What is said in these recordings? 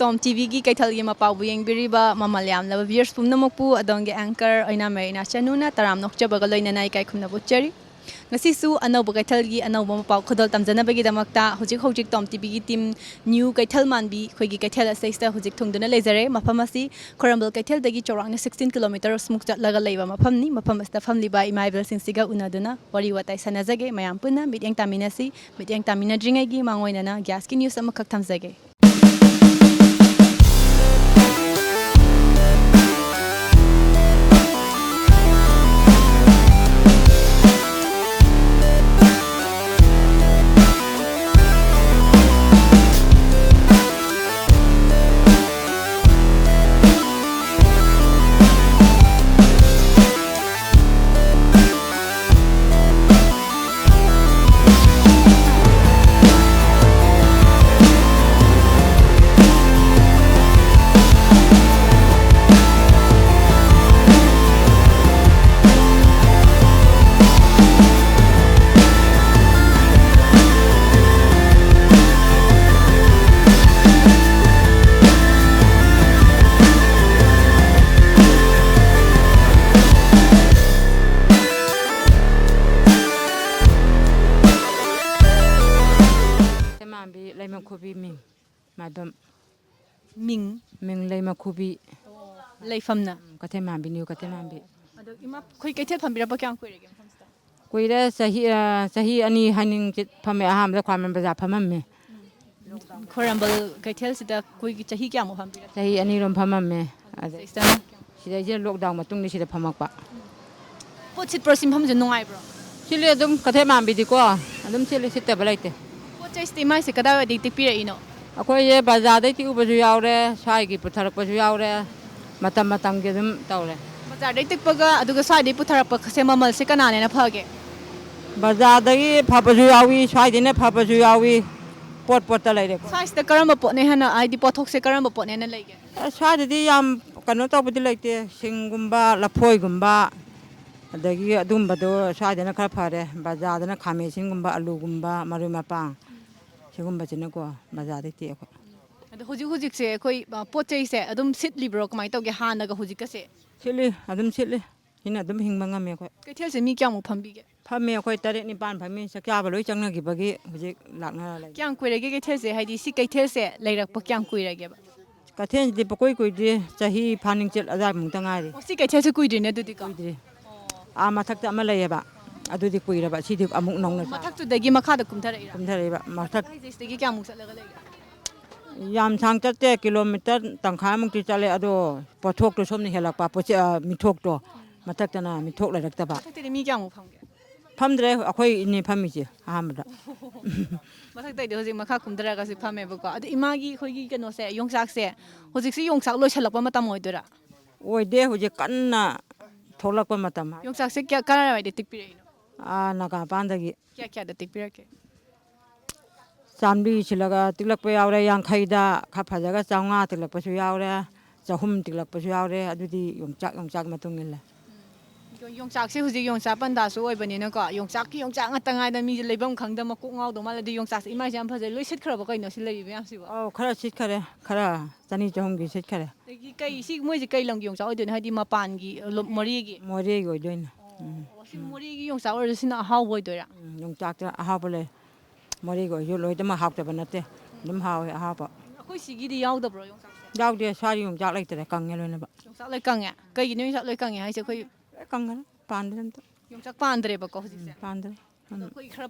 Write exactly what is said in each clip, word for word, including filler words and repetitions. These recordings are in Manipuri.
ꯇꯣꯝ ꯇꯤꯚꯤꯒꯤ ꯀꯩꯊꯦꯜꯒꯤ ꯃꯄꯥꯎꯕꯨ ꯌꯦꯡꯕꯤꯔꯤꯕ ꯃꯃꯜ ꯌꯥꯝꯂꯕ viewers ꯄꯨꯝꯅꯃꯛꯄꯨ ꯑꯗꯣꯝꯒꯤ anchor ꯑꯣꯏꯅꯥ ꯃꯦꯔꯤꯅꯥ ꯆꯅꯨꯅ ꯇꯔꯥꯝ ꯅꯣꯛꯆꯕꯒ ꯂꯣꯏꯅꯅ ꯏꯀꯥꯏ ꯈꯨꯝꯅꯕ ꯎꯠꯆꯔꯤ꯫ ꯉꯁꯤꯁꯨ ꯑꯅꯧꯕ ꯀꯩꯊꯦꯜꯒꯤ ꯑꯅꯧꯕ ꯃꯄꯥꯎ ꯈꯨꯗꯣꯜ ꯇꯝꯖꯅꯕꯒꯤꯗꯃꯛꯇ ꯍꯧꯖꯤꯛ ꯍꯧꯖꯤꯛ ꯇꯣꯝ ꯇꯤꯚꯤꯒꯤ team new ꯀꯩꯊꯦꯜ ꯃꯥꯟꯕꯤ ꯑꯩꯈꯣꯏꯒꯤ ꯀꯩꯊꯦꯜ ꯑꯁꯤꯗꯩꯁꯤꯗ ꯍꯧꯖꯤꯛ ꯊꯨꯡꯗꯨꯅ ꯂꯩꯖꯔꯦ꯫ ꯃꯐꯝ ꯑꯁꯤ ꯈꯣꯏꯔꯝꯕꯜ ꯀꯩꯊꯦꯜꯗꯒꯤ ꯆꯥꯎꯔꯥꯛꯅ sixteen kilometres ꯃꯨꯛ ꯆꯠꯂꯒ ꯂꯩꯕ ꯃꯐꯝꯅꯤ꯫ ꯃꯐꯝ ꯑꯁꯤꯗ ꯐꯝꯂꯤꯕ ꯏꯃꯥ ꯏꯕꯦꯜꯁꯤꯡꯁꯤꯒ ꯎꯅꯗꯨꯅ ꯋꯥꯔꯤ ꯋꯥꯇꯥꯏ ꯁꯥꯟꯅꯖꯒꯦ꯫ ꯃꯌꯥꯝ ꯄꯨꯟꯅ ꯃꯤꯠꯌꯦꯡ ꯇꯥꯃꯤꯟꯅꯁꯤ꯫ ꯃꯤꯠꯌꯦꯡ ꯇꯥꯃꯤꯟꯅꯗ꯭ꯔꯤꯉꯩꯒꯤ ꯃꯥꯡꯑꯣꯏꯅꯅ gasꯀꯤ news ꯑꯃꯈꯛ ꯊꯝꯖꯒꯦ꯫ ꯀꯩꯊꯦꯜ ꯃꯥꯟꯕꯤ ꯂꯩꯃꯈꯨꯕꯤ ꯃꯤꯡ꯫ ꯃꯥꯏꯕꯝ꯫ ꯃꯤꯡ? ꯃꯤꯡ ꯂꯩꯃꯈꯨꯕꯤ꯫ ꯂꯩꯐꯝꯅ? ꯎꯝ, ꯀꯩꯊꯦꯜ ꯃꯥꯟꯕꯤ, new ꯀꯩꯊꯦꯜ ꯃꯥꯟꯕꯤ꯫ ꯑꯗꯣ ꯏꯃꯥ, ꯑꯩꯈꯣꯏ ꯀꯩꯊꯦꯜ ꯐꯝꯕꯤꯔꯛꯄ ꯀꯌꯥꯝ ꯀꯨꯏꯔꯒꯦ ꯃꯐꯝꯁꯤꯗ? ꯀꯨꯏꯔꯦ, ꯆꯍꯤ, ꯑ, ꯆꯍꯤ ꯑꯅꯤ ꯍꯥꯏꯅꯤꯡꯆꯤꯠ ꯐꯝꯃꯦ꯫ ꯑꯍꯥꯟꯕꯗ ꯈ꯭ꯋꯥꯏꯔꯝꯕꯟ ꯕꯖꯥꯔ ꯐꯝꯃꯝꯃꯦ꯫ ꯈ꯭ꯋꯥꯏꯔꯝꯕꯟ ꯀꯩꯊꯦꯜꯁꯤꯗ ꯑꯩꯈꯣꯏꯒꯤ ꯆꯍꯤ ꯀꯌꯥꯃꯨꯛ ꯐꯝꯕꯤꯔꯦ? ꯆꯍꯤ ꯑꯅꯤꯔꯣꯝ ꯐꯝꯃꯝꯃꯦ꯫ ꯑꯗꯩ ꯁꯤꯗꯩꯁꯤꯗꯅ? ꯁꯤꯗꯩꯁꯤꯗ lockdown ꯃꯇꯨꯡꯗ ꯁꯤꯗ ꯐꯝꯃꯛꯄ꯫ ꯄꯣꯠ ꯁꯤꯠꯄ꯭ꯔꯣ? ꯁꯤ ꯃꯐꯝꯁꯦ ꯅꯨꯡꯉꯥꯏꯕ꯭ꯔꯣ? ꯁꯤꯠꯂꯤ ꯑꯗꯨꯝ, ꯀꯩꯊꯦꯜ ꯃꯥꯟꯕꯤꯗꯤꯀꯣ, ꯑꯗꯨꯝ ꯁꯤꯠꯂꯤ, ꯁꯤꯠꯇꯕ ꯂꯩꯇꯦ꯫ ꯄꯣꯠ ꯆꯩꯁꯤꯗꯤ ꯏꯃꯥꯏꯁꯦ ꯀꯗꯥꯏꯋꯥꯏꯗꯒꯤ ꯇꯦꯛꯄꯤꯔꯛꯏꯅꯣ? ꯑꯩꯈꯣꯏꯁꯦ ꯕꯖꯥꯔꯗꯩ ꯇꯦꯛꯎꯕꯁꯨ ꯌꯥꯎꯔꯦ, ꯁ꯭ꯋꯥꯏꯒꯤ ꯄꯨꯊꯔꯛꯄꯁꯨ ꯌꯥꯎꯔꯦ, ꯃꯇꯝ ꯃꯇꯝꯒꯤ ꯑꯗꯨꯝ ꯇꯧꯔꯦ꯫ ꯕꯖꯥꯔꯗꯩ ꯇꯦꯛꯄꯒ ꯑꯗꯨꯒ ꯁ꯭ꯋꯥꯏꯗꯩ ꯄꯨꯊꯔꯛꯄꯁꯦ ꯃꯃꯜꯁꯦ ꯀꯅꯥꯅ ꯍꯦꯟꯅ ꯐꯒꯦ? ꯕꯖꯥꯔꯗꯒꯤ ꯐꯕꯁꯨ ꯌꯥꯎꯏ, ꯁ꯭ꯋꯥꯏꯗꯩꯅ ꯐꯕꯁꯨ ꯌꯥꯎꯏ, ꯄꯣꯠ ꯄꯣꯠꯇ ꯂꯩꯔꯦꯀꯣ꯫ ꯁ꯭ꯋꯥꯏꯁꯤꯗ ꯀꯔꯝꯕ ꯄꯣꯠꯅ ꯍꯦꯟꯅ, ꯍꯥꯏꯗꯤ ꯄꯣꯠꯊꯣꯛꯁꯦ ꯀꯔꯝꯕ ꯄꯣꯠꯅ ꯍꯦꯟꯅ ꯂꯩꯒꯦ? ꯑ, ꯁ꯭ꯋꯥꯏꯗꯗꯤ ꯌꯥꯝ ꯀꯩꯅꯣ ꯇꯧꯕꯗꯤ ꯂꯩꯇꯦ, ꯁꯤꯡꯒꯨꯝꯕ, ꯂꯐꯣꯏꯒꯨꯝꯕ, ꯑꯗꯒꯤ ꯑꯗꯨꯝꯕꯗꯣ ꯁ꯭ꯋꯥꯏꯗꯅ ꯈꯔ ꯐꯔꯦ꯫ ꯕꯖꯥꯔꯗꯅ ꯈꯥꯃꯦꯟ ꯑꯁꯤꯟꯒꯨꯝꯕ, ꯑꯂꯨꯒꯨꯝꯕ, ꯃꯔꯣꯏ ꯃꯄꯥꯡ, ꯁꯤꯒꯨꯝꯕꯁꯤꯅꯀꯣ ꯕꯖꯥꯔꯗꯩ ꯇꯦꯛꯑꯦ ꯑꯩꯈꯣꯏ꯫ ꯍꯧꯖꯤꯛ ꯍꯧꯖꯤꯛꯁꯦ ꯑꯩꯈꯣꯏ, ꯑ, ꯄꯣꯠ ꯆꯩꯁꯦ ꯑꯗꯨꯝ ꯁꯤꯠꯂꯤꯕ꯭ꯔꯣ? ꯀꯃꯥꯏꯅ ꯇꯧꯒꯦ ꯍꯥꯟꯅꯒ ꯍꯧꯖꯤꯛꯀꯁꯦ? ꯁꯤꯠꯂꯤ, ꯑꯗꯨꯝ ꯁꯤꯠꯂꯤ꯫ ꯁꯤꯅ ꯑꯗꯨꯝ ꯍꯤꯡꯕ ꯉꯝꯃꯦ ꯑꯩꯈꯣꯏ꯫ ꯀꯩꯊꯦꯜꯁꯦ ꯃꯤ ꯀꯌꯥꯃꯨꯛ ꯐꯝꯕꯤꯒꯦ? ꯐꯝꯃꯤ ꯑꯩꯈꯣꯏ ꯇꯔꯦꯠ ꯅꯤꯄꯥꯟ ꯐꯝꯃꯤ꯫ ꯆꯥꯛ ꯆꯥꯕ ꯂꯣꯏ ꯆꯪꯅꯈꯤꯕꯒꯤ ꯍꯧꯖꯤꯛ ꯂꯥꯛꯅꯔ ꯂꯩ꯫ ꯀꯌꯥꯝ ꯀꯨꯏꯔꯒꯦ ꯀꯩꯊꯦꯜꯁꯦ? ꯍꯥꯏꯗꯤ ꯁꯤ ꯀꯩꯊꯦꯜꯁꯦ ꯂꯩꯔꯛꯄ ꯀꯌꯥꯝ ꯀꯨꯏꯔꯒꯦꯕ? ꯀꯩꯊꯦꯜꯁꯤꯗꯤ ꯄꯀꯣꯏ ꯀꯨꯏꯗ꯭ꯔꯤ, ꯆꯍꯤ ꯐꯥꯅꯤꯡꯆꯤꯠ ꯑꯗꯥꯏꯃꯨꯛꯇ ꯉꯥꯏꯔꯤ꯫ ꯑꯣ, ꯁꯤ ꯀꯩꯊꯦꯜꯁꯦ ꯀꯨꯏꯗ꯭ꯔꯤꯅꯦ ꯑꯗꯨꯗꯤꯀꯣ? ꯀꯨꯏꯗ꯭ꯔꯤ꯫ ꯑꯥ ꯃꯊꯛꯇ ꯑꯃ ꯂꯩꯌꯦꯕ, ꯑꯗꯨꯗꯤ ꯀꯨꯏꯔꯕ, ꯁꯤꯗꯤ ꯑꯃꯨꯛ ꯅꯧꯅ ꯁꯥꯕ꯫ ꯃꯊꯛꯇꯨꯗꯒꯤ ꯃꯈꯥꯗ ꯀꯨꯝꯊꯔꯛꯏꯔꯥ? ꯀꯨꯝꯊꯔꯛꯏꯕ ꯃꯊꯛ꯫ ꯍꯥꯏꯁꯦ ꯁꯤꯗꯒꯤ ꯀꯌꯥꯃꯨꯛ ꯆꯠꯂꯒ ꯂꯩꯒꯦ? ꯌꯥꯝ ꯁꯥꯡ ꯆꯠꯇꯦ, ꯀꯤꯂꯣꯃꯤꯇꯔ ꯇꯪꯈꯥꯏꯃꯨꯛꯇꯤ ꯆꯠꯂꯦ, ꯑꯗꯣ ꯄꯣꯠꯊꯣꯛꯇꯣ ꯁꯣꯝꯅ ꯍꯦꯜꯂꯛꯄ, ꯄꯣꯠꯆꯩ-, ꯑ, ꯃꯤꯊꯣꯛꯇꯣ ꯃꯊꯛꯇꯅ ꯃꯤꯊꯣꯛ ꯂꯩꯔꯛꯇꯕ꯫ ꯃꯊꯛꯇꯗꯤ ꯃꯤ ꯀꯌꯥꯃꯨꯛ ꯐꯝꯒꯦ? ꯐꯝꯗ꯭ꯔꯦ, ꯑꯩꯈꯣꯏ ꯏꯅꯦ ꯐꯝꯃꯤꯁꯦ ꯑꯍꯥꯟꯕꯗ꯫ ꯃꯊꯛꯇꯩꯗꯤ ꯍꯧꯖꯤꯛ ꯃꯈꯥ ꯀꯨꯝꯊꯔꯒꯁꯨ ꯐꯝꯃꯦꯕꯀꯣ꯫ ꯑꯗꯣ ꯏꯃꯥꯒꯤ ꯑꯩꯈꯣꯏꯒꯤ ꯀꯩꯅꯣꯁꯦ, ꯌꯣꯡꯆꯥꯛꯁꯦ, ꯍꯧꯖꯤꯛꯁꯤ ꯌꯣꯡꯆꯥꯛ ꯂꯣꯏꯁꯤꯜꯂꯛꯄ ꯃꯇꯝ ꯑꯣꯏꯗꯣꯏꯔꯥ? ꯑꯣꯏꯗꯦ, ꯍꯧꯖꯤꯛ ꯀꯟꯅ ꯊꯣꯛꯂꯛꯄ ꯃꯇꯝ ꯍꯥꯏ꯫ ꯌꯣꯡꯆꯥꯛꯁꯦ ꯀꯌꯥ, ꯀꯔꯥꯏꯋꯥꯏꯗ ꯇꯦꯛꯄꯤꯔꯛꯏꯅꯣ? ꯑꯥ, ꯅꯥꯒꯥ ꯃꯄꯥꯟꯗꯒꯤ꯫ ꯀꯌꯥ ꯀꯌꯥꯗ ꯇꯦꯛꯄꯤꯔꯛꯀꯦ? ꯆꯥꯝꯃꯔꯤ ꯁꯤꯜꯂꯒ ꯇꯦꯛꯂꯛꯄ ꯌꯥꯎꯔꯦ, ꯌꯥꯡꯈꯩꯗ, ꯈꯔ ꯐꯖꯒ ꯆꯥꯝꯃꯉꯥ ꯇꯦꯛꯂꯛꯄꯁꯨ ꯌꯥꯎꯔꯦ, ꯆꯍꯨꯝ ꯇꯦꯛꯂꯛꯄꯁꯨ ꯌꯥꯎꯔꯦ꯫ ꯑꯗꯨꯗꯤ ꯌꯣꯡꯆꯥꯛ, ꯌꯣꯡꯆꯥꯛ ꯃꯇꯨꯡ ꯏꯜꯂꯦ꯫ ꯌꯣꯡꯆꯥꯛꯁꯦ ꯍꯧꯖꯤꯛ ꯌꯣꯡꯆꯥꯛ ꯄꯟꯊꯥꯁꯨ ꯑꯣꯏꯕꯅꯤꯅꯀꯣ, ꯌꯣꯡꯆꯥꯛꯀꯤ ꯌꯣꯡꯆꯥꯛ ꯉꯥꯛꯇ ꯉꯥꯏꯗꯅ ꯃꯤꯁꯦ ꯂꯩꯐꯝ ꯈꯪꯗ ꯃꯀꯣꯛ ꯉꯥꯎꯗꯧ ꯃꯥꯜꯂꯦ꯫ ꯑꯗꯨ ꯌꯣꯡꯆꯥꯛꯁꯦ ꯏꯃꯥꯏꯁꯦ ꯌꯥꯝ ꯐꯖꯩ, ꯂꯣꯏ ꯁꯤꯠꯈ꯭ꯔꯕ ꯀꯩꯅꯣ ꯁꯤ ꯂꯩꯔꯤ ꯃꯌꯥꯝꯁꯤꯕꯣ? ꯑꯧ, ꯈꯔ ꯁꯤꯠꯈꯔꯦ, ꯈꯔ ꯆꯅꯤ ꯆꯍꯨꯝꯒꯤ ꯁꯤꯠꯈꯔꯦ꯫ ꯑꯗꯒꯤ ꯀꯩ, ꯁꯤ ꯃꯣꯏꯁꯦ ꯀꯩ ꯂꯝꯒꯤ ꯌꯣꯡꯆꯥꯛ ꯑꯣꯏꯗꯣꯏꯅꯣ? ꯍꯥꯏꯗꯤ ꯃꯄꯥꯟꯒꯤ, ꯂꯣ-, ꯃꯣꯔꯦꯒꯤ? ꯃꯣꯔꯦꯒꯤ ꯑꯣꯏꯗꯣꯏꯅꯦ꯫ ꯎꯝ꯫ ꯑꯣ, ꯁꯤ ꯃꯣꯔꯦꯒꯤ ꯌꯣꯡꯆꯥꯛ ꯑꯣꯏꯔꯁꯨ ꯁꯤꯅ ꯑꯍꯥꯎꯕ ꯑꯣꯏꯗꯣꯏꯔꯥ? ꯎꯝ, ꯌꯣꯡꯆꯥꯛꯇ ꯑꯍꯥꯎꯕ ꯂꯩ꯫ ꯃꯣꯔꯦꯒꯤ ꯑꯣꯏꯔꯁꯨ ꯂꯣꯏꯅꯃꯛ ꯍꯥꯎꯇꯕ ꯅꯠꯇꯦ, ꯑꯗꯨꯝ ꯍꯥꯎꯋꯦ ꯑꯍꯥꯎꯕ꯫ ꯑꯩꯈꯣꯏ ꯁꯤꯒꯤꯗꯤ ꯌꯥꯎꯗꯕ꯭ꯔꯣ ꯌꯣꯡꯆꯥꯛꯁꯦ? ꯌꯥꯎꯗꯦ, ꯁ꯭ꯋꯥꯏꯗ ꯌꯣꯡꯆꯥꯛ ꯂꯩꯇ꯭ꯔꯦ, ꯀꯪꯉꯦ ꯂꯣꯏꯅꯃꯛ꯫ ꯌꯣꯡꯆꯥꯛ ꯂꯣꯏ ꯀꯪꯉꯦ? ꯀꯩꯒꯤꯅꯣ ꯌꯣꯡꯆꯥꯛ ꯂꯣꯏ ꯀꯪꯉꯦ ꯍꯥꯏꯁꯦ? ꯑꯩꯈꯣꯏ ꯂꯣꯏ ꯀꯪꯉꯦ, ꯄꯥꯟꯗ꯭ꯔꯦ ꯑꯝꯇ꯫ ꯌꯣꯡꯆꯥꯛ ꯄꯥꯟꯗ꯭ꯔꯦꯕꯀꯣ ꯍꯧꯖꯤꯛꯁꯦ? ꯎꯝ, ꯄꯥꯟꯗ꯭ꯔꯦ꯫ ꯑꯗꯣ ꯑꯩꯈꯣꯏ ꯈꯔ,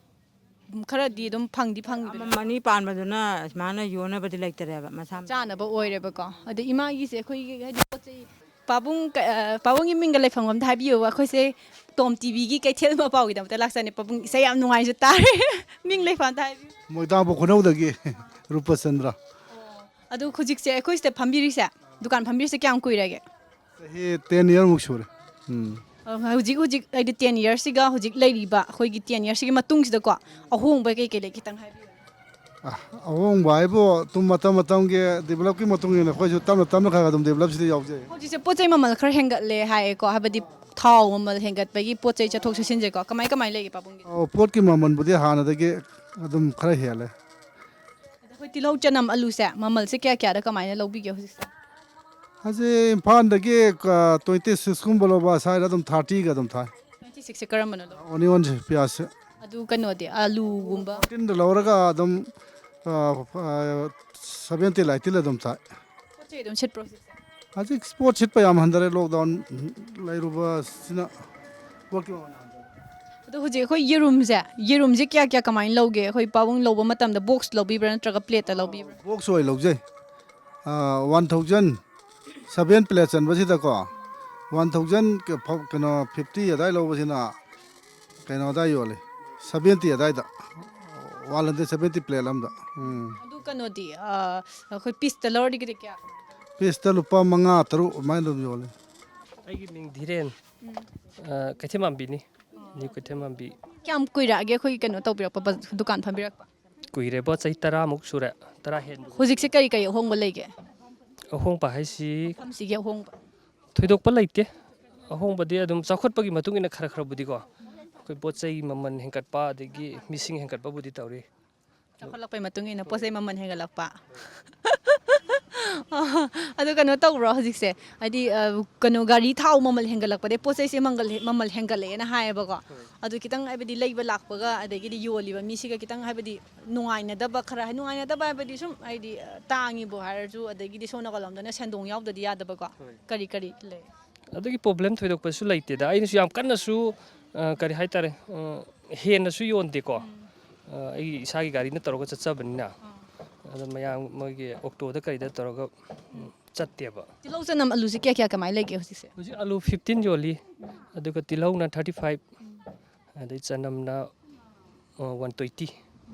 ꯈꯔꯗꯤ ꯑꯗꯨꯝ ꯐꯪꯗꯤ ꯐꯪꯉꯤꯕꯅꯦ꯫ ꯑꯃ ꯑꯅꯤ ꯄꯥꯟꯕꯗꯨꯅ ꯁꯨꯃꯥꯏꯅ ꯌꯣꯟꯅꯕꯗꯤ ꯂꯩꯇꯔꯦꯕ, ꯃꯁꯥ ꯃꯁꯥ꯫ ꯆꯥꯅꯕ ꯑꯣꯏꯔꯦꯕꯀꯣ꯫ ꯑꯗ ꯏꯃꯥꯒꯤꯁꯦ ꯑꯩꯈꯣꯏꯒꯤ ꯍꯥꯏꯗꯤ ꯄꯣꯠ ꯆꯩ ꯄꯥꯕꯨꯡ ꯀ-, ꯑ, ꯄꯥꯕꯨꯡꯒꯤ ꯃꯤꯡꯒ ꯂꯩꯐꯝ ꯑꯝꯇ ꯍꯥꯏꯕꯤꯌꯨꯕ꯫ ꯑꯩꯈꯣꯏꯁꯦ ꯇꯣꯝ ꯇꯤꯚꯤꯒꯤ ꯀꯩꯊꯦꯜ ꯃꯄꯥꯎꯒꯤꯗꯃꯛꯇ ꯂꯥꯛꯆꯕꯅꯦ꯫ ꯄꯥꯕꯨꯡ ꯏꯁꯩ ꯌꯥꯝ ꯅꯨꯡꯉꯥꯏꯁꯨ ꯇꯥꯔꯦ꯫ ꯃꯤꯡ ꯂꯩꯐꯝ ꯑꯝꯇ ꯍꯥꯏꯕꯤꯌꯨ꯫ ꯃꯣꯏꯗꯥꯡꯄꯣꯛ ꯈꯨꯅꯧꯗꯒꯤ ꯔꯨꯄꯆꯟꯗ꯭ꯔ꯫ ꯑꯣ, ꯑꯗꯨ ꯍꯧꯖꯤꯛꯁꯦ ꯑꯩꯈꯣꯏ ꯁꯤꯗ ꯐꯝꯕꯤꯔꯤꯁꯦ, ꯗꯨꯀꯥꯟ ꯐꯝꯕꯤꯔꯤꯁꯦ ꯀꯌꯥꯝ ꯀꯨꯏꯔꯒꯦ? ꯆꯍꯤ ꯇꯦꯟ ꯏꯌꯥꯔꯃꯨꯛ ꯁꯨꯔꯦ꯫ ꯎꯝ꯫ ꯑ, ꯍꯧꯖꯤꯛ, ꯍꯧꯖꯤꯛ ꯍꯥꯏꯗꯤ ꯇꯦꯟ ꯏꯌꯥꯔꯁꯤꯒ ꯍꯧꯖꯤꯛ ꯂꯩꯔꯤꯕ ꯑꯩꯈꯣꯏꯒꯤ ꯇꯦꯟ ꯏꯌꯥꯔꯁꯤꯒꯤ ꯃꯇꯨꯡꯁꯤꯗꯀꯣ ꯑꯍꯣꯡꯕ ꯀꯩ ꯀꯩ ꯂꯩ ꯈꯤꯇꯪ ꯍꯥꯏꯕꯤꯌꯨ꯫ ꯑ, ꯑꯍꯣꯡꯕ ꯍꯥꯏꯕꯨ ꯑꯗꯨꯝ ꯃꯇꯝ ꯃꯇꯝꯒꯤ ꯗꯤꯕꯂꯞꯀꯤ ꯃꯇꯨꯡ ꯏꯟꯅ ꯑꯩꯈꯣꯏꯁꯨ ꯇꯞꯅ ꯇꯞꯅ ꯈꯔ ꯈꯔ ꯑꯗꯨꯝ ꯗꯤꯕꯂꯞꯁꯤꯗ ꯌꯥꯎꯖꯩ꯫ ꯍꯧꯖꯤꯛꯁꯦ ꯄꯣꯠ ꯆꯩ ꯃꯃꯜ ꯈꯔ ꯍꯦꯟꯒꯠꯂꯦ ꯍꯥꯏꯌꯦꯀꯣ, ꯍꯥꯏꯕꯗꯤ ꯊꯥꯎ ꯃꯃꯜ ꯍꯦꯟꯒꯠꯄꯒꯤ ꯄꯣꯠ ꯆꯩ ꯆꯠꯊꯣꯛ ꯆꯠꯁꯤꯟꯁꯦꯀꯣ, ꯀꯃꯥꯏ ꯀꯃꯥꯏ ꯂꯩꯒꯦ ꯄꯥꯕꯨꯡꯒꯤ? ꯑꯣ, ꯄꯣꯠꯀꯤ ꯃꯃꯜꯕꯨꯗꯤ ꯍꯥꯟꯅꯗꯒꯤ ꯑꯗꯨꯝ ꯈꯔ ꯍꯦꯜꯂꯦ꯫ ꯑꯗꯣ ꯑꯩꯈꯣꯏ ꯇꯤꯜꯍꯧ, ꯆꯅꯝ, ꯑꯂꯨꯁꯦ ꯃꯃꯜꯁꯦ ꯀꯌꯥ ꯀꯌꯥꯗ ꯀꯃꯥꯏꯅ ꯂꯧꯕꯤꯒꯦ ꯍꯧꯖꯤꯛꯁꯦ? ꯍꯧꯖꯤꯛ ꯏꯝꯐꯥꯜꯗꯒꯤ ꯇ꯭ꯋꯦꯟꯇꯤ ꯁꯤꯛꯁꯀꯨꯝꯕ ꯂꯧꯕ, ꯁ꯭ꯋꯥꯏꯗ ꯑꯗꯨꯝ ꯊꯥꯔꯇꯤꯒ ꯑꯗꯨꯝ ꯊꯥꯏ꯫ ꯇ꯭ꯋꯦꯟꯇꯤ ꯁꯤꯛꯁꯁꯦ ꯀꯔꯝꯕꯅꯣ ꯂꯧꯕ? ꯑꯣꯅꯤꯌꯟꯁꯦ, ꯄꯤꯌꯥꯖꯁꯦ꯫ ꯑꯗꯨ ꯀꯩꯅꯣꯗꯤ, ꯑꯂꯨꯒꯨꯝꯕ? ꯐꯣꯔꯇꯤꯟꯗ ꯂꯧꯔꯒ ꯑꯗꯨꯝ ꯁꯚꯦꯟꯇꯤ ꯑꯩꯠꯇꯤꯗ ꯑꯗꯨꯝ ꯊꯥꯏ꯫ ꯄꯣꯠ ꯆꯩ ꯑꯗꯨꯝ ꯁꯤꯠꯄ꯭ꯔꯣ ꯍꯧꯖꯤꯛꯁꯦ? ꯍꯧꯖꯤꯛ ꯄꯣꯠ ꯁꯤꯠꯄ ꯌꯥꯝ ꯍꯟꯊꯔꯦ, ꯂꯣꯛꯗꯥꯎꯟ ꯂꯩꯔꯨꯕꯁꯤꯅ ꯄꯣꯠꯀꯤ ꯃꯃꯜ ꯍꯟꯊꯔꯦ꯫ ꯑꯗꯣ ꯍꯧꯖꯤꯛ ꯑꯩꯈꯣꯏ ꯌꯦꯔꯨꯝꯁꯦ, ꯌꯦꯔꯨꯝꯁꯦ ꯀꯌꯥ ꯀꯌꯥ ꯀꯃꯥꯏꯅ ꯂꯧꯒꯦ? ꯑꯩꯈꯣꯏ ꯄꯥꯕꯨꯡ ꯂꯧꯕ ꯃꯇꯝꯗ ꯕꯣꯛꯁ ꯂꯧꯕꯤꯕ꯭ꯔꯥ ꯅꯠꯇ꯭ꯔꯒ ꯄ꯭ꯂꯦꯠꯇ ꯂꯧꯕꯤꯕ꯭ꯔꯥ? ꯕꯣꯛꯁ ꯑꯣꯏ ꯂꯧꯖꯩ꯫ ꯋꯥꯟ ꯊꯥꯎꯖꯟ, ꯁꯚꯦꯟ ꯄ꯭ꯂꯦꯠ ꯆꯟꯕꯁꯤꯗꯀꯣ, ꯋꯥꯟ ꯊꯥꯎꯖꯟ ꯀꯩꯅꯣ ꯐꯤꯐꯇꯤ ꯑꯗꯥꯏ ꯂꯧꯕꯁꯤꯅ ꯀꯩꯅꯣ ꯑꯗꯥꯏ ꯌꯣꯜꯂꯤ, ꯁꯚꯦꯟꯇꯤ ꯑꯗꯥꯏꯗ, ꯋꯥꯟ ꯍꯟꯗ꯭ꯔꯦꯠ ꯁꯚꯦꯟꯇꯤ ꯄ꯭ꯂꯦꯠ ꯑꯃꯗ꯫ ꯎꯝ꯫ ꯑꯗꯨ ꯀꯩꯅꯣꯗꯤ, ꯑ, ꯑꯩꯈꯣꯏ ꯄꯤꯁꯇ ꯂꯧꯔꯗꯤ ꯀꯩꯗꯤ ꯀꯌꯥ? ꯄꯤꯁꯇ ꯂꯨꯄꯥ ꯃꯉꯥ ꯇꯔꯨꯛ ꯑꯗꯨꯃꯥꯏꯅ ꯑꯗꯨꯝ ꯌꯣꯜꯂꯤ꯫ ꯑꯩꯒꯤ ꯃꯤꯡ ꯙꯤꯔꯦꯟ꯫ ꯑ, ꯀꯩꯊꯦꯜ ꯃꯥꯟꯕꯤꯅꯤ꯫ ꯅ꯭ꯌꯨ ꯀꯩꯊꯦꯜ ꯃꯥꯟꯕꯤ꯫ ꯀꯌꯥꯝ ꯀꯨꯏꯔꯛꯑꯒꯦ ꯑꯩꯈꯣꯏꯒꯤ ꯀꯩꯅꯣ ꯇꯧꯕꯤꯔꯛꯄ, ꯕ-, ꯗꯨꯀꯥꯟ ꯐꯝꯕꯤꯔꯛꯄ? ꯀꯨꯏꯔꯦꯕꯣ, ꯆꯍꯤ ꯇꯔꯥꯃꯨꯛ ꯁꯨꯔꯦ, ꯇꯔꯥ ꯍꯦꯟꯕ꯫ ꯍꯧꯖꯤꯛꯁꯦ ꯀꯔꯤ ꯀꯔꯤ ꯑꯍꯣꯡꯕ ꯂꯩꯒꯦ? ꯑꯍꯣꯡꯕ ꯍꯥꯏꯁꯤ ꯃꯐꯝꯁꯤꯒꯤ ꯑꯍꯣꯡꯕ? ꯊꯣꯏꯗꯣꯛꯄ ꯂꯩꯇꯦ꯫ ꯑꯍꯣꯡꯕꯗꯤ ꯑꯗꯨꯝ ꯆꯥꯎꯈꯠꯄꯒꯤ ꯃꯇꯨꯡ ꯏꯟꯅ ꯈꯔ ꯈꯔꯕꯨꯗꯤꯀꯣ, ꯑꯩꯈꯣꯏ ꯄꯣꯠ ꯆꯩ ꯃꯃꯜ ꯍꯦꯟꯒꯠꯄ ꯑꯗꯒꯤ ꯃꯤꯁꯤꯡ ꯍꯦꯟꯒꯠꯄꯕꯨꯗꯤ ꯇꯧꯔꯤ꯫ ꯆꯥꯎꯈꯠꯂꯛꯄꯩ ꯃꯇꯨꯡ ꯏꯟꯅ ꯄꯣꯠ ꯆꯩ ꯃꯃꯜ ꯍꯦꯟꯒꯠꯂꯛꯄ꯫ ꯑꯗꯨ ꯀꯩꯅꯣ ꯇꯧꯕ꯭ꯔꯣ ꯍꯧꯖꯤꯛꯁꯦ? ꯍꯥꯏꯗꯤ, ꯑ, ꯀꯩꯅꯣ, ꯒꯥꯔꯤ ꯊꯥꯎ ꯃꯃꯜ ꯍꯦꯟꯒꯠꯂꯛꯄꯗꯩ ꯄꯣꯠ ꯆꯩꯁꯦ ꯃꯪꯒꯜ-, ꯃꯃꯜ ꯍꯦꯟꯒꯠꯂꯛꯑꯦꯅ ꯍꯥꯏꯌꯦꯕꯀꯣ꯫ ꯑꯗꯨ ꯈꯤꯇꯪ, ꯍꯥꯏꯕꯗꯤ, ꯂꯩꯕ ꯂꯥꯛꯄꯒ ꯑꯗꯒꯤꯗꯤ ꯌꯣꯜꯂꯤꯕ ꯃꯤꯁꯤꯒ ꯈꯤꯇꯪ, ꯍꯥꯏꯕꯗꯤ, ꯅꯨꯡꯉꯥꯏꯅꯗꯕ ꯈꯔ, ꯅꯨꯡꯉꯥꯏꯅꯗꯕ ꯍꯥꯏꯕꯗꯤ ꯁꯨꯝ, ꯍꯥꯏꯗꯤ, ꯑ, ꯇꯥꯡꯉꯤꯕꯨ ꯍꯥꯏꯔꯁꯨ, ꯑꯗꯒꯤꯗꯤ ꯁꯣꯝ ꯅꯥꯀꯜꯂꯣꯝꯗꯅ ꯁꯦꯟꯗꯣꯡ ꯌꯥꯎꯗꯗꯤ ꯌꯥꯗꯕꯀꯣ꯫ ꯀꯔꯤ ꯀꯔꯤ ꯂꯩ? ꯑꯗꯨꯒꯤ ꯄ꯭ꯔꯣꯕ꯭ꯂꯦꯝ ꯊꯣꯏꯗꯣꯛꯄꯁꯨ ꯂꯩꯇꯦꯗ꯫ ꯑꯩꯅꯁꯨ ꯌꯥꯝ ꯀꯟꯅꯁꯨ, ꯑ, ꯀꯔꯤ ꯍꯥꯏꯇꯥꯔꯦ, ꯑ, ꯍꯦꯟꯅꯁꯨ ꯌꯣꯟꯗꯦꯀꯣ꯫ ꯑ, ꯑꯩꯒꯤ ꯏꯁꯥꯒꯤ ꯒꯥꯔꯤꯅ ꯇꯧꯔꯒ ꯆꯠꯆꯕꯅꯤꯅ꯫ ꯑꯗꯣ ꯃꯌꯥꯝ ꯃꯣꯏꯒꯤ ꯑꯣꯛꯇꯣꯗ ꯀꯔꯤꯗ ꯇꯧꯔꯒ, ꯎꯝ, ꯆꯠꯇꯦꯕ꯫ ꯇꯤꯜꯍꯧ, ꯆꯅꯝ, ꯑꯂꯨꯁꯦ ꯀꯌꯥ ꯀꯌꯥ ꯀꯃꯥꯏꯅ ꯂꯩꯒꯦ ꯍꯧꯖꯤꯛꯁꯦ? ꯍꯧꯖꯤꯛ ꯑꯂꯨ ꯐꯤꯐꯇꯤꯟ ꯌꯣꯜꯂꯤ, ꯑꯗꯨꯒ ꯇꯤꯜꯍꯧꯅ ꯊꯥꯔꯇꯤ ꯐꯥꯏꯚ, ꯑꯗꯩ ꯆꯅꯝꯅ, ꯑ, ꯋꯥꯟ ꯇ꯭ꯋꯦꯟꯇꯤ꯫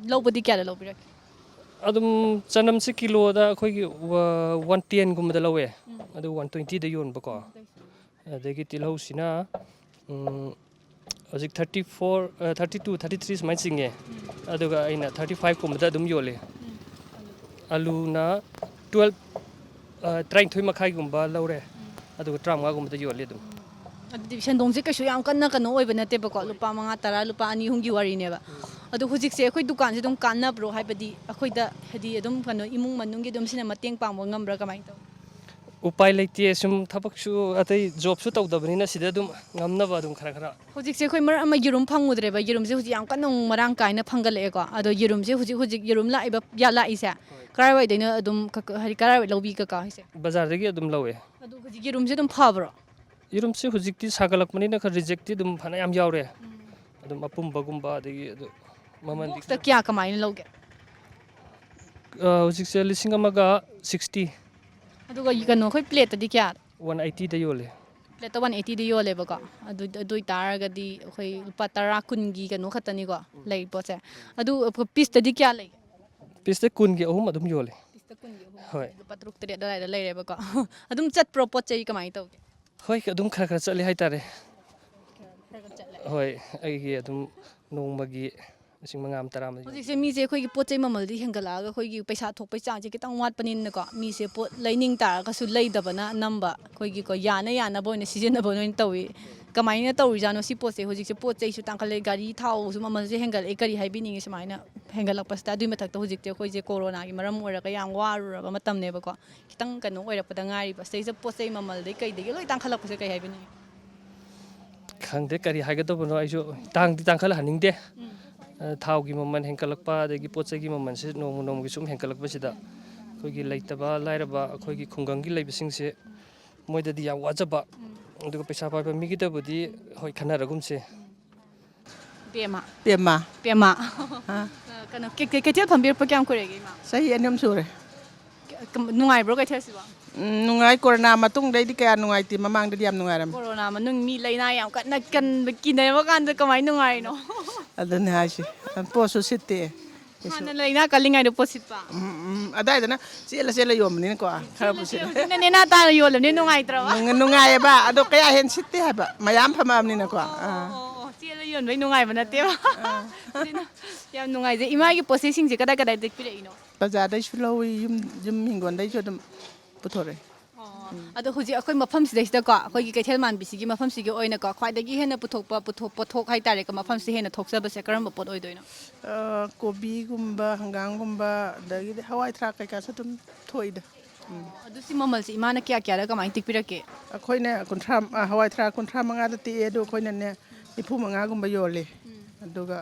ꯂꯧꯕꯗꯤ ꯀꯌꯥꯗ ꯂꯧꯕꯤꯔꯛꯀꯦ? ꯑꯗꯨꯝ ꯆꯅꯝꯁꯦ ꯀꯤꯂꯣꯗ ꯑꯩꯈꯣꯏꯒꯤ ꯋꯥ-, ꯋꯥꯟ ꯇꯦꯟꯒꯨꯝꯕꯗ ꯂꯧꯋꯦ, ꯑꯗꯨ ꯋꯥꯟ ꯇ꯭ꯋꯦꯟꯇꯤꯗ ꯌꯣꯟꯕꯀꯣ꯫ ꯑꯗꯒꯤ ꯇꯤꯜꯍꯧꯁꯤꯅ, ꯎꯝ, ꯍꯧꯖꯤꯛ ꯊꯥꯔꯇꯤ ꯐꯣꯔ, ꯑ, ꯊꯥꯔꯇꯤ ꯇꯨ, ꯊꯥꯔꯇꯤ ꯊ꯭ꯔꯤ ꯁꯨꯃꯥꯏꯅ ꯆꯤꯡꯉꯦ꯫ ꯑꯗꯨꯒ ꯑꯩꯅ ꯊꯥꯔꯇꯤ ꯐꯥꯏꯚꯀꯨꯝꯕꯗ ꯑꯗꯨꯝ ꯌꯣꯜꯂꯤ꯫ ꯑꯂꯨꯅ ꯇꯨꯋꯦꯜꯞ, ꯑ, ꯇꯔꯥꯅꯤꯊꯣꯏ ꯃꯈꯥꯏꯒꯨꯝꯕ ꯂꯧꯔꯦ꯫ ꯑꯗꯨꯒ ꯇꯔꯥꯃꯉꯥꯒꯨꯝꯕꯗ ꯌꯣꯜꯂꯤ ꯑꯗꯨꯝ꯫ ꯑꯗꯨꯗꯤ ꯁꯦꯟꯗꯣꯡꯁꯦ ꯀꯩꯁꯨ ꯌꯥꯝ ꯀꯟꯅ ꯀꯩꯅꯣ ꯑꯣꯏꯕ ꯅꯠꯇꯦꯕꯀꯣ, ꯂꯨꯄꯥ ꯃꯉꯥ, ꯇꯔꯥ, ꯂꯨꯄꯥ ꯑꯅꯤ, ꯑꯍꯨꯝꯒꯤ ꯋꯥꯔꯤꯅꯦꯕ꯫ ꯑꯗꯣ ꯍꯧꯖꯤꯛꯁꯦ ꯑꯩꯈꯣꯏ ꯗꯨꯀꯥꯟꯁꯦ ꯑꯗꯨꯝ ꯀꯥꯟꯅꯕ꯭ꯔꯣ? ꯍꯥꯏꯕꯗꯤ ꯑꯩꯈꯣꯏꯗ, ꯍꯥꯏꯗꯤ, ꯑꯗꯨꯝ ꯀꯩꯅꯣ, ꯏꯃꯨꯡ ꯃꯅꯨꯡꯒꯤ ꯑꯗꯨꯝ ꯁꯤꯅ ꯃꯇꯦꯡ ꯄꯥꯡꯕ ꯉꯝꯕ꯭ꯔꯥ, ꯀꯃꯥꯏꯅ ꯇꯧꯋꯤ? ꯎꯄꯥꯏ ꯂꯩꯇꯦ꯫ ꯁꯨꯝ ꯊꯕꯛꯁꯨ ꯑꯇꯩ ꯖꯣꯕꯁꯨ ꯇꯧꯗꯕꯅꯤꯅ ꯁꯤꯗ ꯑꯗꯨꯝ ꯉꯝꯅꯕ ꯑꯗꯨꯝ ꯈꯔ ꯈꯔ꯫ ꯍꯧꯖꯤꯛꯁꯦ ꯑꯩꯈꯣꯏ ꯃꯔꯛ ꯑꯃ ꯌꯦꯔꯨꯝ ꯐꯪꯉꯨꯗ꯭ꯔꯦꯕ, ꯌꯦꯔꯨꯝꯁꯦ ꯍꯧꯖꯤꯛ ꯌꯥꯝ ꯀꯟꯅ ꯑꯃꯨꯛ ꯃꯔꯥꯡ ꯀꯥꯏꯅ ꯐꯪꯒꯠꯂꯛꯑꯦꯀꯣ꯫ ꯑꯗꯣ ꯌꯦꯔꯨꯝꯁꯦ ꯍꯧꯖꯤꯛ, ꯍꯧꯖꯤꯛ ꯌꯦꯔꯨꯝ ꯂꯥꯛꯏꯕ, ꯌꯥ-, ꯂꯥꯛꯏꯁꯦ ꯀꯔꯥꯏꯋꯥꯏꯗꯩꯅꯣ? ꯑꯗꯨꯝ ꯀ-, ꯀ-, ꯍꯥꯏꯗꯤ ꯀꯔꯥꯏꯋꯥꯏ ꯂꯧꯕꯤ, ꯀꯀꯥ ꯍꯣꯏꯁꯦ? ꯕꯖꯥꯔꯗꯒꯤ ꯑꯗꯨꯝ ꯂꯧꯋꯦ꯫ ꯑꯗꯣ ꯍꯧꯖꯤꯛ ꯌꯦꯔꯨꯝꯁꯦ ꯑꯗꯨꯝ ꯐꯕ꯭ꯔꯣ? ꯌꯦꯔꯨꯝꯁꯤ ꯍꯧꯖꯤꯛꯇꯤ ꯁꯥꯒꯠꯂꯛꯄꯅꯤꯅ ꯈꯔ ꯔꯤꯖꯦꯛꯇꯤ ꯑꯗꯨꯝ ꯐꯅꯌꯥꯝ ꯌꯥꯎꯔꯦ꯫ ꯑꯗꯨꯝ ꯑꯄꯨꯝꯕꯒꯨꯝꯕ, ꯑꯗꯒꯤ ꯑꯗꯨ ꯃꯃꯜꯗꯤ ꯕꯣꯛꯁꯇ ꯀꯌꯥ ꯀꯃꯥꯏꯅ ꯂꯧꯒꯦ? ꯑ, ꯍꯧꯖꯤꯛꯁꯦ ꯂꯤꯁꯤꯡ ꯑꯃꯒ ꯁꯤꯛꯁꯇꯤ꯫ ꯑꯗꯨꯒ ꯀꯩꯅꯣ, ꯑꯩꯈꯣꯏ ꯄ꯭ꯂꯦꯠꯇꯗꯤ ꯀꯌꯥ? ꯋꯥꯟ ꯑꯩꯠꯇꯤꯗ ꯌꯣꯜꯂꯦ꯫ ꯄ꯭ꯂꯦꯠꯇ ꯋꯥꯟ ꯑꯩꯠꯇꯤꯗ ꯌꯣꯜꯂꯦꯕꯀꯣ꯫ ꯑꯗꯨ, ꯑꯗꯨ ꯑꯣꯏꯇꯥꯔꯒꯗꯤ ꯑꯩꯈꯣꯏ ꯂꯨꯄꯥ ꯇꯔꯥ, ꯀꯨꯟꯒꯤ ꯀꯩꯅꯣ ꯈꯛꯇꯅꯤꯀꯣ ꯂꯩ ꯄꯣꯠꯁꯦ꯫ ꯑꯗꯨ ꯄꯤꯁꯇꯗꯤ ꯀꯌꯥ ꯂꯩꯒꯦ? ꯄꯤꯁꯇ ꯀꯨꯟꯒꯤ ꯑꯍꯨꯝ ꯑꯗꯨꯝ ꯌꯣꯜꯂꯦ꯫ ꯄꯤꯁꯇ ꯀꯨꯟꯒꯤ ꯑꯍꯨꯝ, ꯍꯣꯏ꯫ ꯂꯨꯄꯥ ꯇꯔꯨꯛ ꯇꯔꯦꯠ ꯑꯗꯨꯋꯥꯏꯗ ꯂꯩꯔꯦꯕꯀꯣ꯫ ꯑꯗꯨꯝ ꯆꯠꯄ꯭ꯔꯣ ꯄꯣꯠ ꯆꯩ, ꯀꯃꯥꯏꯅ ꯇꯧꯒꯦ? ꯍꯣꯏ, ꯑꯗꯨꯝ ꯈꯔ ꯈꯔ ꯆꯠꯂꯤ ꯍꯥꯏꯇꯥꯔꯦ꯫ ꯈꯔ ꯈꯔ ꯆꯠꯂꯦ꯫ ꯍꯣꯏ, ꯑꯩꯒꯤ ꯑꯗꯨꯝ ꯅꯣꯡꯃꯒꯤ ꯂꯤꯁꯤꯡ ꯃꯉꯥ ꯑꯃ, ꯇꯔꯥ ꯑꯃ꯫ ꯍꯧꯖꯤꯛꯁꯦ ꯃꯤꯁꯦ ꯑꯩꯈꯣꯏꯒꯤ ꯄꯣꯠ ꯆꯩ ꯃꯃꯜꯗꯤ ꯍꯦꯟꯒꯠꯂꯛꯑꯒ ꯑꯩꯈꯣꯏꯒꯤ ꯄꯩꯁꯥ ꯊꯣꯛꯄꯩ ꯆꯥꯡꯁꯦ ꯈꯤꯇꯪ ꯋꯥꯠꯄꯅꯤꯅꯀꯣ, ꯃꯤꯁꯦ ꯄꯣꯠ ꯂꯩꯅꯤꯡ ꯇꯥꯔꯒꯁꯨ ꯂꯩꯗꯕꯅ ꯑꯅꯝꯕ, ꯑꯩꯈꯣꯏꯒꯤꯀꯣ, ꯌꯥꯅ ꯌꯥꯅꯕ ꯑꯣꯏꯅ ꯁꯤꯖꯤꯟꯅꯕ ꯑꯣꯏꯅ ꯇꯧꯏ꯫ ꯀꯃꯥꯏꯅ ꯇꯧꯔꯤꯖꯥꯠꯅꯣ ꯁꯤ ꯄꯣꯠꯁꯦ? ꯍꯧꯖꯤꯛꯁꯦ ꯄꯣꯠ ꯆꯩꯁꯨ ꯇꯥꯡꯈꯠꯂꯦ, ꯒꯥꯔꯤ ꯊꯥꯎꯁꯨ ꯃꯃꯜꯁꯦ ꯍꯦꯟꯒꯠꯂꯛꯑꯦ, ꯀꯔꯤ ꯍꯥꯏꯕꯤꯅꯤꯡꯉꯤ ꯁꯨꯃꯥꯏꯅ ꯍꯦꯟꯒꯠꯂꯛꯄꯁꯤꯗ? ꯑꯗꯨꯏ ꯃꯊꯛꯇ ꯍꯧꯖꯤꯛꯇꯤ ꯑꯩꯈꯣꯏꯁꯦ ꯀꯣꯔꯣꯅꯥꯒꯤ ꯃꯔꯝ ꯑꯣꯏꯔꯒ ꯌꯥꯝ ꯋꯥꯔꯨꯔꯕ ꯃꯇꯝꯅꯦꯕꯀꯣ, ꯈꯤꯇꯪ ꯀꯩꯅꯣ ꯑꯣꯏꯔꯛꯄꯗ ꯉꯥꯏꯔꯤꯕ, ꯁꯤꯗꯩꯁꯤꯗ ꯄꯣꯠ ꯆꯩ ꯃꯃꯜꯗꯩ ꯀꯩꯗꯒꯤ ꯂꯣꯏ ꯇꯥꯡꯈꯠꯂꯛꯄꯁꯦ ꯀꯩ ꯍꯥꯏꯕꯤꯅꯤꯡꯉꯤ? ꯈꯪꯗꯦ ꯀꯔꯤ ꯍꯥꯏꯒꯗꯧꯕꯅꯣ, ꯑꯩꯁꯨ ꯇꯥꯡꯗꯤ ꯇꯥꯡꯈꯠꯍꯟꯅꯤꯡꯗꯦ꯫ ꯑ, ꯊꯥꯎꯒꯤ ꯃꯃꯜ ꯍꯦꯟꯒꯠꯂꯛꯄ, ꯑꯗꯒꯤ ꯄꯣꯠ ꯆꯩꯒꯤ ꯃꯃꯜꯁꯦ ꯅꯣꯡꯃ ꯅꯣꯡꯃꯒꯤ ꯁꯨꯝ ꯍꯦꯟꯒꯠꯂꯛꯄꯁꯤꯗ ꯑꯩꯈꯣꯏꯒꯤ ꯂꯩꯇꯕ ꯂꯥꯏꯔꯕ ꯑꯩꯈꯣꯏꯒꯤ ꯈꯨꯡꯒꯪꯒꯤ ꯂꯩꯕꯁꯤꯡꯁꯦ ꯃꯣꯏꯗꯗꯤ ꯌꯥꯝ ꯋꯥꯖꯕ, ꯑꯗꯨꯒ ꯄꯩꯁꯥ ꯄꯥꯏꯕ ꯃꯤꯒꯤꯗꯕꯨꯗꯤ ꯍꯣꯏ ꯈꯟꯅꯔꯒꯨꯝꯁꯦ꯫ ꯄꯦꯃ꯫ ꯄꯦꯃ꯫ ꯄꯦꯃ꯫ ꯑꯥ꯫ ꯀꯩꯅꯣ, ꯀꯩ-, ꯀꯩ-, ꯀꯩꯊꯦꯜ ꯐꯝꯕꯤꯔꯛꯄ ꯀꯌꯥꯝ ꯀꯨꯏꯔꯒꯦ, ꯏꯃꯥ? ꯆꯍꯤ ꯑꯅꯤ ꯑꯍꯨꯝ ꯁꯨꯔꯦ꯫ ꯀ-, ꯀ-, ꯅꯨꯡꯉꯥꯏꯕ꯭ꯔꯣ ꯀꯩꯊꯦꯜꯁꯤꯕꯣ? ꯎꯝ, ꯅꯨꯡꯉꯥꯏ꯫ ꯀꯣꯔꯣꯅꯥ ꯃꯇꯨꯡꯗꯩꯗꯤ ꯀꯌꯥ ꯅꯨꯡꯉꯥꯏꯇꯦ, ꯃꯃꯥꯡꯗꯗꯤ ꯌꯥꯝ ꯅꯨꯡꯉꯥꯏꯔꯝꯃꯤ꯫ ꯀꯣꯔꯣꯅꯥ ꯃꯅꯨꯡ ꯃꯤ ꯂꯥꯏꯅꯥ ꯌꯥꯝ ꯀꯟꯅ ꯀꯟꯕ ꯀꯤꯅꯕ ꯀꯥꯟꯗ ꯀꯃꯥꯏꯅ ꯅꯨꯡꯉꯥꯏꯔꯤꯅꯣ? ꯑꯗꯨꯅꯦ ꯍꯥꯏꯁꯦ꯫ ꯄꯣꯠꯁꯨ ꯁꯤꯠꯇꯦ꯫ ꯍꯥꯟꯅ ꯂꯥꯏꯅꯥ ꯀꯜꯂꯤꯉꯩꯗ ꯄꯣꯠ ꯁꯤꯠꯄ? ꯎꯝ, ꯎꯝ, ꯑꯗꯥꯏꯗꯅ ꯆꯦꯜꯂ ꯆꯦꯜꯂ ꯌꯣꯟꯕꯅꯤꯅꯀꯣ, ꯈꯔꯕꯨ ꯁꯤꯠꯂꯦ꯫ ꯍꯧꯖꯤꯛꯅ ꯅꯦꯅꯥ ꯇꯥꯅ ꯌꯣꯜꯂꯕꯅꯤꯅ ꯅꯨꯡꯉꯥꯏꯇ꯭ꯔꯕ? ꯅꯨꯡ-, ꯅꯨꯡꯉꯥꯏꯌꯦꯕ, ꯑꯗꯣ ꯀꯌꯥ ꯍꯦꯟꯅ ꯁꯤꯠꯇꯦ ꯍꯥꯏꯕ, ꯃꯌꯥꯝ ꯐꯝꯃꯛꯑꯕꯅꯤꯅꯀꯣ꯫ ꯑꯥ꯫ ꯑꯣ, ꯑꯣ, ꯆꯦꯜꯂ ꯌꯣꯟꯕꯩ ꯅꯨꯡꯉꯥꯏꯕ ꯅꯠꯇꯦꯕ꯫ ꯑꯗꯨꯅ ꯌꯥꯝ ꯅꯨꯡꯉꯥꯏꯖꯩ꯫ ꯏꯃꯥꯒꯤ ꯄꯣꯠ ꯆꯩꯁꯤꯡꯁꯦ ꯀꯗꯥꯏ ꯀꯗꯥꯏꯗꯒꯤ ꯄꯤꯔꯛꯏꯅꯣ? ꯕꯖꯥꯔꯗꯩꯁꯨ ꯂꯧꯏ, ꯌꯨꯝ, ꯌꯨꯝ ꯍꯤꯡꯒꯣꯜꯗꯩꯁꯨ ꯑꯗꯨꯝ ꯄꯨꯊꯣꯔꯛꯑꯦ꯫ ꯑꯗꯣ ꯍꯧꯖꯤꯛ ꯑꯩꯈꯣꯏ ꯃꯐꯝꯁꯤꯗꯩꯁꯤꯗꯀꯣ, ꯑꯩꯈꯣꯏꯒꯤ ꯀꯩꯊꯦꯜ ꯃꯥꯟꯕꯤꯁꯤꯒꯤ ꯃꯐꯝꯁꯤꯒꯤ ꯑꯣꯏꯅꯀꯣ, ꯈ꯭ꯋꯥꯏꯗꯒꯤ ꯍꯦꯟꯅ ꯄꯨꯊꯣꯛꯄ, ꯄꯨꯊꯣꯛ-, ꯄꯣꯠꯊꯣꯛ ꯍꯥꯏꯇꯥꯔꯦꯀꯣ, ꯃꯐꯝꯁꯤꯗ ꯍꯦꯟꯅ ꯊꯣꯛꯆꯕꯁꯦ ꯀꯔꯝꯕ ꯄꯣꯠ ꯑꯣꯏꯗꯣꯏꯅꯣ? ꯑ, ꯀꯣꯕꯤꯒꯨꯝꯕ, ꯍꯪꯒꯥꯝꯒꯨꯝꯕ, ꯑꯗꯒꯤꯗꯤ ꯍꯋꯥꯏ ꯊ꯭ꯔꯥꯛ ꯀꯩꯀꯥꯁꯨ ꯑꯗꯨꯝ ꯊꯣꯛꯏꯗ꯫ ꯎꯝ꯫ ꯑꯗꯨ ꯁꯤ ꯃꯃꯜꯁꯦ ꯏꯃꯥꯅ ꯀꯌꯥ ꯀꯌꯥꯗ ꯀꯃꯥꯏꯅ ꯇꯦꯛꯄꯤꯔꯛꯀꯦ? ꯑꯩꯈꯣꯏꯅ ꯀꯨꯟꯊ꯭ꯔꯥ, ꯑ, ꯍꯋꯥꯏ ꯊ꯭ꯔꯥꯛ ꯀꯨꯟꯊ꯭ꯔꯥ ꯃꯉꯥꯗ ꯇꯦꯛꯑꯦ, ꯑꯗꯣ ꯑꯩꯈꯣꯏꯅꯅꯦ ꯅꯤꯐꯨ ꯃꯉꯥꯒꯨꯝꯕ ꯌꯣꯜꯂꯦ꯫ ꯎꯝ꯫ ꯑꯗꯨꯒ,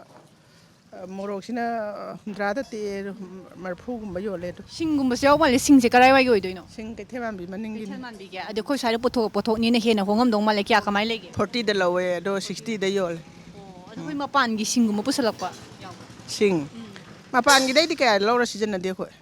ꯑ, ꯃꯣꯔꯣꯛꯁꯤꯅ, ꯑ, ꯍꯨꯝꯗ꯭ꯔꯥꯗ ꯇꯦꯛꯑꯦ, ꯑꯗꯣ ꯃꯔꯐꯨꯒꯨꯝꯕ ꯌꯣꯜꯂꯦ ꯑꯗꯣ꯫ ꯁꯤꯡꯒꯨꯝꯕꯁꯨ ꯌꯥꯎ ꯃꯥꯜꯂꯦ꯫ ꯁꯤꯡꯁꯦ ꯀꯔꯥꯏꯋꯥꯏꯒꯤ ꯑꯣꯏꯗꯣꯏꯅꯣ? ꯁꯤꯡ ꯀꯩꯊꯦꯜ ꯃꯥꯟꯕꯤ ꯃꯅꯤꯡꯒꯤꯅꯤ꯫ ꯀꯩꯊꯦꯜ ꯃꯥꯟꯕꯤꯒꯦ꯫ ꯑꯗꯣ ꯑꯩꯈꯣꯏ ꯁ꯭ꯋꯥꯏꯗ ꯄꯨꯊꯣꯛ-, ꯄꯣꯠꯊꯣꯛꯅꯤꯅ ꯍꯦꯟꯅ ꯍꯣꯡꯉꯝꯗꯧ ꯃꯥꯜꯂꯦ꯫ ꯀꯌꯥ ꯀꯃꯥꯏꯅ ꯂꯩꯒꯦ? ꯐꯣꯔꯇꯤꯗ ꯂꯧꯋꯦ, ꯑꯗꯣ ꯁꯤꯛꯁꯇꯤꯗ ꯌꯣꯜꯂꯦ꯫ ꯑꯣ, ꯑꯗꯣ ꯑꯩꯈꯣꯏ ꯃꯄꯥꯟꯒꯤ ꯁꯤꯡꯒꯨꯝꯕ ꯄꯨꯁꯜꯂꯛꯄ ꯌꯥꯎꯕ꯭ꯔꯥ? ꯁꯤꯡ? ꯎꯝ꯫ ꯃꯄꯥꯟꯒꯤꯗꯩꯗꯤ ꯀꯌꯥ ꯂꯧꯔ ꯁꯤꯖꯤꯟꯅꯗꯦ ꯑꯩꯈꯣꯏ꯫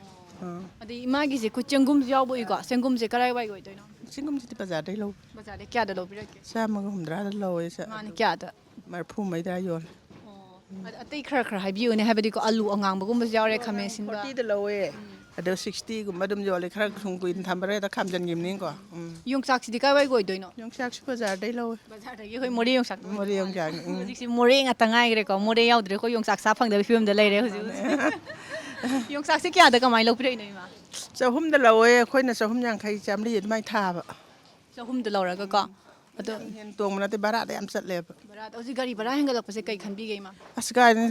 ꯑꯥ꯫ ꯑꯗꯩ ꯏꯃꯥꯒꯤꯁꯦ ꯑꯩꯈꯣꯏ ꯆꯦꯡꯒꯨꯝꯁꯨ ꯌꯥꯎꯕ ꯎꯏꯀꯣ꯫ ꯆꯦꯡꯒꯨꯝꯁꯦ ꯀꯔꯥꯏꯋꯥꯏꯒꯤ ꯑꯣꯏꯗꯣꯏꯅꯣ? ꯆꯦꯡꯒꯨꯝꯁꯤꯗꯤ ꯕꯖꯥꯔꯗꯩ ꯂꯧꯕ꯫ ꯕꯖꯥꯔꯗꯩ ꯀꯌꯥꯗ ꯂꯧꯕꯤꯔꯛꯀꯦ? ꯆꯥꯝꯃꯒ ꯍꯨꯝꯗ꯭ꯔꯥꯗ ꯂꯧꯋꯦ꯫ ꯆꯥ-, ꯃꯥꯅ ꯀꯌꯥꯗ? ꯃꯔꯐꯨ ꯃꯩꯗꯥ ꯌꯣꯜꯂꯦ꯫ ꯑꯣ꯫ ꯑꯗ ꯑꯇꯩ ꯈꯔ ꯈꯔ ꯍꯥꯏꯕꯤꯌꯨꯅꯦ, ꯍꯥꯏꯕꯗꯤ ꯀꯣ, ꯑꯂꯨ ꯑꯉꯥꯡꯕꯒꯨꯝꯕꯁꯨ ꯌꯥꯎꯔꯦ, ꯈꯥꯃꯦꯟ ꯑꯁꯤꯟꯕ꯫ ꯐꯣꯔꯇꯤꯗ ꯂꯧꯋꯦ꯫ ꯎꯝ꯫ ꯑꯗꯣ ꯁꯤꯛꯁꯇꯤꯒꯨꯝꯕ ꯑꯗꯨꯝ ꯌꯣꯜꯂꯦ, ꯈꯔ ꯁꯨꯝ ꯀꯨꯏꯅ ꯊꯝꯕꯔ ꯍꯦꯛꯇ ꯈꯥꯝꯖꯟꯈꯤꯕꯅꯤꯀꯣ꯫ ꯎꯝ꯫ ꯌꯣꯡꯆꯥꯛꯁꯤꯗꯤ ꯀꯥꯏꯋꯥꯏꯒꯤ ꯑꯣꯏꯗꯣꯏꯅꯣ? ꯌꯣꯡꯆꯥꯛꯁꯨ ꯕꯖꯥꯔꯗꯩ ꯂꯧꯋꯦ꯫ ꯕꯖꯥꯔꯗꯒꯤ ꯑꯩꯈꯣꯏ ꯃꯣꯔꯦ ꯌꯣꯡꯆꯥꯛꯇꯣ ꯃꯣꯔꯦ ꯑꯣꯏꯗꯣꯏ ꯃꯥꯜꯂꯦ꯫ ꯌꯣꯡꯆꯥꯛꯅꯤ, ꯎꯝ꯫ ꯍꯧꯖꯤꯛꯁꯤ ꯃꯣꯔꯦ ꯉꯥꯛꯇ ꯉꯥꯏꯈ꯭ꯔꯦꯀꯣ, ꯃꯣꯔꯦ ꯌꯥꯎꯗ꯭ꯔꯦ ꯑꯩꯈꯣꯏ ꯌꯣꯡꯆꯥꯛ ꯆꯥ ꯐꯪꯗꯕ ꯐꯤꯕꯝꯗ ꯂꯩꯔꯦ ꯍꯧꯖꯤꯛ ꯍꯧꯖꯤꯛ꯫ ꯌꯣꯡꯆꯥꯛꯁꯦ ꯀꯌꯥꯗ ꯀꯃꯥꯏꯅ ꯂꯧꯕꯤꯔꯛꯏꯅꯣ, ꯏꯃꯥ? ꯆꯍꯨꯝꯗ ꯂꯧꯋꯦ ꯑꯩꯈꯣꯏꯅ, ꯆꯍꯨꯝ ꯌꯥꯡꯈꯩ, ꯆꯥꯝꯃꯔꯤ ꯑꯗꯨꯃꯥꯏꯅ ꯊꯥꯕ꯫ ꯆꯍꯨꯝꯗ ꯂꯧꯔꯒꯀꯣ꯫ ꯑꯗꯣ ꯌꯥꯝ ꯍꯦꯟꯅ ꯇꯣꯡꯕ ꯅꯠꯇꯦ, ꯚꯔꯥꯗ ꯌꯥꯝ ꯆꯠꯂꯦꯕ꯫ ꯚꯔꯥꯗ, ꯍꯧꯖꯤꯛ ꯒꯥꯔꯤ ꯚꯔꯥ ꯍꯦꯟꯒꯠꯂꯛꯄꯁꯦ ꯀꯩ ꯈꯟꯕꯤꯒꯦ, ꯏꯃꯥ? ꯑꯁ, ꯀꯥꯏꯗꯩꯅꯣ,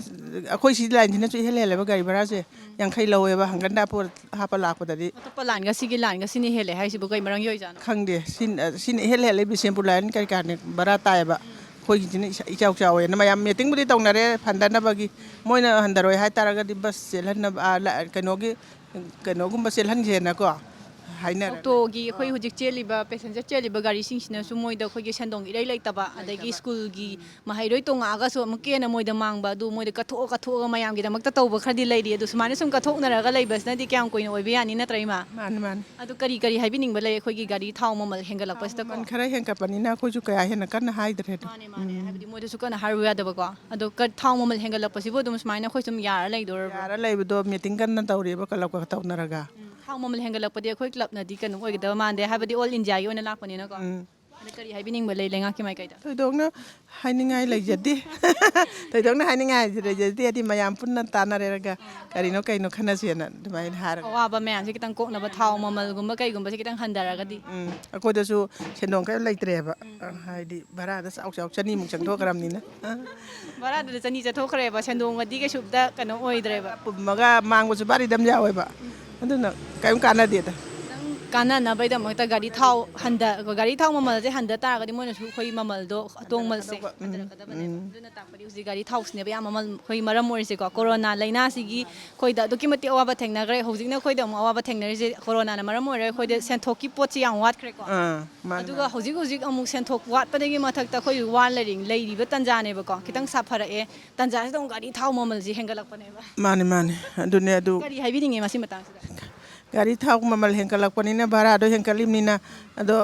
ꯑꯩꯈꯣꯏ ꯁꯤ ꯂꯥꯏꯟꯁꯤꯅꯁꯨ ꯏꯍꯦꯜ ꯍꯦꯜꯂꯦꯕ ꯒꯥꯔꯤ ꯚꯔꯥꯁꯦ꯫ ꯎꯝ꯫ ꯌꯥꯡꯈꯩ ꯂꯧꯋꯦꯕ ꯍꯪꯒꯠ ꯍꯟꯗ ꯄꯣꯠ ꯍꯥꯞꯄ ꯂꯥꯛꯄꯗꯗꯤ꯫ ꯑꯇꯣꯞꯄ ꯂꯥꯏꯟꯒ ꯁꯤꯒꯤ ꯂꯥꯏꯟꯒ ꯁꯤꯅ ꯍꯦꯜꯂꯦ ꯍꯥꯏꯁꯤꯕꯨ ꯀꯩ ꯃꯔꯝꯒꯤ ꯑꯣꯏꯖꯥꯠꯅꯣ? ꯈꯪꯗꯦ, ꯁꯤꯅ, ꯁꯤꯅ ꯏꯍꯦꯜ ꯍꯦꯜꯂꯦ, ꯕꯤꯁꯦꯝꯄꯨꯔ ꯂꯥꯏꯟ ꯀꯔꯤ ꯀꯔꯥꯅꯦ ꯚꯔꯥ ꯇꯥꯏꯌꯦꯕ꯫ ꯑꯩꯈꯣꯏꯒꯤꯁꯤꯅ ꯏꯆꯥ-, ꯏꯆꯥꯎ ꯆꯥꯎꯋꯦꯅ ꯃꯌꯥꯝ ꯃꯤꯇꯤꯡꯕꯨꯗꯤ ꯇꯧꯅꯔꯦ ꯐꯟꯗꯅꯕꯒꯤ꯫ ꯃꯣꯏꯅ ꯍꯟꯊꯔꯣꯏ ꯍꯥꯏꯇꯥꯔꯒꯗꯤ ꯕꯁ ꯆꯦꯜꯍꯟꯅꯕ, ꯑꯥ, ꯂ-, ꯀꯩꯅꯣꯒꯤ, ꯀꯩꯅꯣꯒꯨꯝꯕ ꯆꯦꯜꯍꯟꯁꯦꯅꯀꯣ ꯍꯥꯏꯅꯔꯒ꯫ ꯑꯣꯇꯣꯒꯤ ꯑꯩꯈꯣꯏ ꯍꯧꯖꯤꯛ ꯆꯦꯜꯂꯤꯕ ꯄꯦꯁꯦꯟꯖꯔ ꯆꯦꯜꯂꯤꯕ ꯒꯥꯔꯤꯁꯤꯡꯁꯤꯅꯁꯨ ꯃꯣꯏꯗ ꯑꯩꯈꯣꯏꯒꯤ ꯁꯦꯟꯗꯣꯡ ꯏꯔꯩ ꯂꯩꯇꯕ, ꯑꯗꯒꯤ ꯂꯩꯇꯕ꯫ ꯁ꯭ꯀꯨꯜꯒꯤ ꯃꯍꯩꯔꯣꯏ ꯇꯣꯡꯉꯛꯑꯒꯁꯨ ꯑꯃꯨꯛꯀ ꯍꯦꯟꯅ ꯃꯣꯏꯗ ꯃꯥꯡꯕ, ꯑꯗꯨ ꯃꯣꯏꯗ ꯀꯠꯊꯣꯛꯑ ꯀꯠꯊꯣꯛꯑꯒ ꯃꯌꯥꯝꯒꯤꯗꯃꯛꯇ ꯇꯧꯕ ꯈꯔꯗꯤ ꯂꯩꯔꯤ꯫ ꯑꯗꯨ ꯁꯨꯃꯥꯏꯅ ꯁꯨꯝ ꯀꯠꯊꯣꯛꯅꯔꯒ ꯂꯩꯕꯁꯤꯅꯗꯤ ꯀꯌꯥꯝ ꯀꯨꯏꯅ ꯑꯣꯏꯕ ꯌꯥꯅꯤ, ꯅꯠꯇ꯭ꯔꯥ, ꯏꯃꯥ? ꯃꯥꯅꯤ, ꯃꯥꯅꯤ꯫ ꯑꯗꯨ ꯀꯔꯤ ꯀꯔꯤ ꯍꯥꯏꯕꯤꯅꯤꯡꯕ ꯂꯩ ꯑꯩꯈꯣꯏꯒꯤ ꯒꯥꯔꯤ ꯊꯥꯎ ꯃꯃꯜ ꯍꯦꯟꯒꯠꯂꯛꯄꯁꯤꯗꯀꯣ? ꯃꯃꯜ ꯈꯔ ꯍꯦꯟꯒꯠꯄꯅꯤꯅ ꯑꯩꯈꯣꯏꯁꯨ ꯀꯌꯥ ꯍꯦꯟꯅ ꯀꯟꯅ ꯍꯥꯏꯗ꯭ꯔꯦ ꯑꯗꯣ꯫ ꯃꯥꯅꯦ, ꯃꯥꯅꯦ꯫ ꯎꯝ꯫ ꯍꯥꯏꯕꯗꯤ ꯃꯣꯏꯗꯁꯨ ꯀꯟꯅ ꯍꯥꯏꯔꯨ ꯌꯥꯗꯕꯀꯣ꯫ ꯑꯗꯣ ꯀ-, ꯊꯥꯎ ꯃꯃꯜ ꯍꯦꯟꯒꯠꯂꯛꯄꯁꯤꯕꯨ ꯑꯗꯨꯝ ꯁꯨꯃꯥꯏꯅ ꯑꯩꯈꯣꯏ ꯁꯨꯝ ꯌꯥꯔ ꯂꯩꯗꯣꯔꯕ꯭ꯔꯣ? ꯌꯥꯔ ꯂꯩꯕꯗꯣ ꯃꯤꯇꯤꯡ ꯀꯟꯅ ꯇꯧꯔꯤꯕ ꯀ꯭ꯂꯕꯀ ꯇꯧꯅꯔꯒ꯫ ꯎꯝ, ꯊꯥꯎ ꯃꯃꯜ ꯍꯦꯟꯒꯠꯂꯛꯄꯗꯤ ꯑꯩꯈꯣꯏ ꯀ꯭ꯂꯕꯅꯗꯤ ꯀꯩꯅꯣ ꯑꯣꯏꯒꯗꯕ ꯃꯥꯟꯗꯦ, ꯍꯥꯏꯕꯗꯤ ꯑꯣꯜ ꯏꯟꯗꯤꯌꯥꯒꯤ ꯑꯣꯏꯅ ꯂꯥꯛꯄꯅꯤꯅꯀꯣ꯫ ꯎꯝ꯫ ꯑꯗ ꯀꯔꯤ ꯍꯥꯏꯕꯤꯅꯤꯡꯕ ꯂꯩ ꯂꯩꯉꯥꯛꯀꯤ ꯃꯥꯏꯀꯩꯗ? ꯊꯣꯏꯗꯣꯛꯅ ꯍꯥꯏꯅꯤꯡꯉꯥꯏ ꯂꯩꯖꯗꯦ꯫ ꯊꯣꯏꯗꯣꯛꯅ ꯍꯥꯏꯅꯤꯡꯉꯥꯏ ꯂꯩꯖꯗꯦ ꯍꯥꯏꯗꯤ, ꯃꯌꯥꯝ ꯄꯨꯟꯅ ꯇꯥꯟꯅꯔꯦꯔꯒ ꯀꯔꯤꯅꯣ ꯀꯩꯅꯣ ꯈꯟꯅꯁꯦꯅ ꯑꯗꯨꯃꯥꯏꯅ ꯍꯥꯏꯔꯒ꯫ ꯑꯋꯥꯕ ꯃꯌꯥꯝꯁꯦ ꯈꯤꯇꯪ ꯀꯣꯛꯅꯕ, ꯊꯥꯎ ꯃꯃꯜꯒꯨꯝꯕ ꯀꯩꯒꯨꯝꯕꯁꯦ ꯈꯤꯇꯪ ꯍꯟꯊꯔꯒꯗꯤ꯫ ꯎꯝ, ꯑꯩꯈꯣꯏꯗꯁꯨ ꯁꯦꯟꯗꯣꯡ ꯀꯔꯤꯝ ꯂꯩꯇ꯭ꯔꯦꯕ꯫ ꯍꯥꯏꯗꯤ ꯚꯔꯥꯗ ꯆꯥꯎ ꯆꯥꯎ ꯆꯅꯤꯃꯨꯛ ꯆꯪꯊꯣꯛꯈ꯭ꯔꯕꯅꯤꯅ꯫ ꯚꯔꯥꯗꯨꯗ ꯆꯅꯤ ꯆꯠꯊꯣꯛꯈ꯭ꯔꯦꯕ, ꯁꯦꯟꯗꯣꯡꯒꯗꯤ ꯀꯩꯁꯨꯝꯇ ꯀꯩꯅꯣ ꯑꯣꯏꯗ꯭ꯔꯦꯕ꯫ ꯄꯨꯝꯃꯒ ꯃꯥꯡꯕꯁꯨ ꯚꯔꯤꯗꯝ ꯌꯥꯎꯋꯦꯕ꯫ ꯑꯗꯨꯅ ꯀꯔꯤꯝ ꯀꯥꯟꯅꯗꯦꯗ꯫ ꯈꯤꯇꯪ ꯀꯥꯟꯅꯅꯕꯒꯤꯗꯃꯛꯇ ꯒꯥꯔꯤ ꯊꯥꯎ ꯍꯟꯗ ꯒꯥꯔꯤ ꯊꯥꯎ ꯃꯃꯜꯁꯦ ꯍꯟꯗ ꯇꯥꯔꯒꯗꯤ ꯃꯣꯏꯅꯁꯨ ꯑꯩꯈꯣꯏ ꯃꯃꯜꯗꯣ, ꯑꯇꯣꯡꯃꯜꯁꯦ ꯍꯟꯊꯔꯛꯀꯗꯕꯅꯦꯕ꯫ ꯑꯗꯨꯅ ꯇꯥꯛꯄꯗꯤ ꯍꯧꯖꯤꯛ ꯒꯥꯔꯤ ꯊꯥꯎꯁꯤꯅꯦꯕ ꯌꯥꯝ ꯃꯃꯜ, ꯑꯩꯈꯣꯏ ꯃꯔꯝ ꯑꯣꯏꯔꯤꯁꯦꯀꯣ꯫ ꯀꯣꯔꯣꯅꯥ ꯂꯥꯏꯅꯥꯁꯤꯒꯤ ꯑꯩꯈꯣꯏꯗ ꯑꯗꯨꯛꯀꯤ ꯃꯇꯤꯛ ꯑꯋꯥꯕ ꯊꯦꯡꯅꯈ꯭ꯔꯦ꯫ ꯍꯧꯖꯤꯛꯅ ꯑꯩꯈꯣꯏꯗ ꯑꯃꯨꯛ ꯑꯋꯥꯕ ꯊꯦꯡꯅꯔꯤꯁꯦ ꯀꯣꯔꯣꯅꯥꯅ ꯃꯔꯝ ꯑꯣꯏꯔꯒ ꯑꯩꯈꯣꯏꯗ ꯁꯦꯟꯊꯣꯛꯀꯤ ꯄꯣꯠꯁꯦ ꯌꯥꯝ ꯋꯥꯠꯈ꯭ꯔꯦꯀꯣ꯫ ꯑꯥ, ꯃꯥꯅꯤ, ꯑꯗꯨꯒ ꯃꯥꯅꯤ꯫ ꯍꯧꯖꯤꯛ ꯍꯧꯖꯤꯛ ꯑꯃꯨꯛ ꯁꯦꯟꯊꯣꯛ ꯋꯥꯠꯄꯗꯒꯤ ꯃꯊꯛꯇ ꯑꯩꯈꯣꯏ ꯋꯥ ꯂꯩꯔꯤ-, ꯂꯩꯔꯤꯕ ꯇꯥꯟꯖꯥꯅꯦꯕꯀꯣ꯫ ꯈꯤꯇꯪ ꯁꯥꯐꯔꯛꯑꯦ, ꯇꯥꯟꯖꯥꯁꯤꯗ ꯑꯃꯨꯛ ꯒꯥꯔꯤ ꯊꯥꯎ ꯃꯃꯜꯁꯦ ꯍꯦꯟꯒꯠꯂꯛꯄꯅꯦꯕ꯫ ꯃꯥꯅꯤ, ꯃꯥꯅꯤ꯫ ꯑꯗꯨꯅꯦ ꯑꯗꯨ꯫ ꯀꯔꯤ ꯍꯥꯏꯕꯤꯅꯤꯡꯉꯤ ꯃꯁꯤ ꯃꯇꯥꯡꯁꯤꯗ? ꯒꯥꯔꯤ ꯊꯥꯎ ꯃꯃꯜ ꯍꯦꯟꯒꯠꯂꯛꯄꯅꯤꯅ, ꯚꯔꯥꯗꯣ ꯍꯦꯟꯒꯠꯂꯤꯕꯅꯤꯅ, ꯑꯗꯣ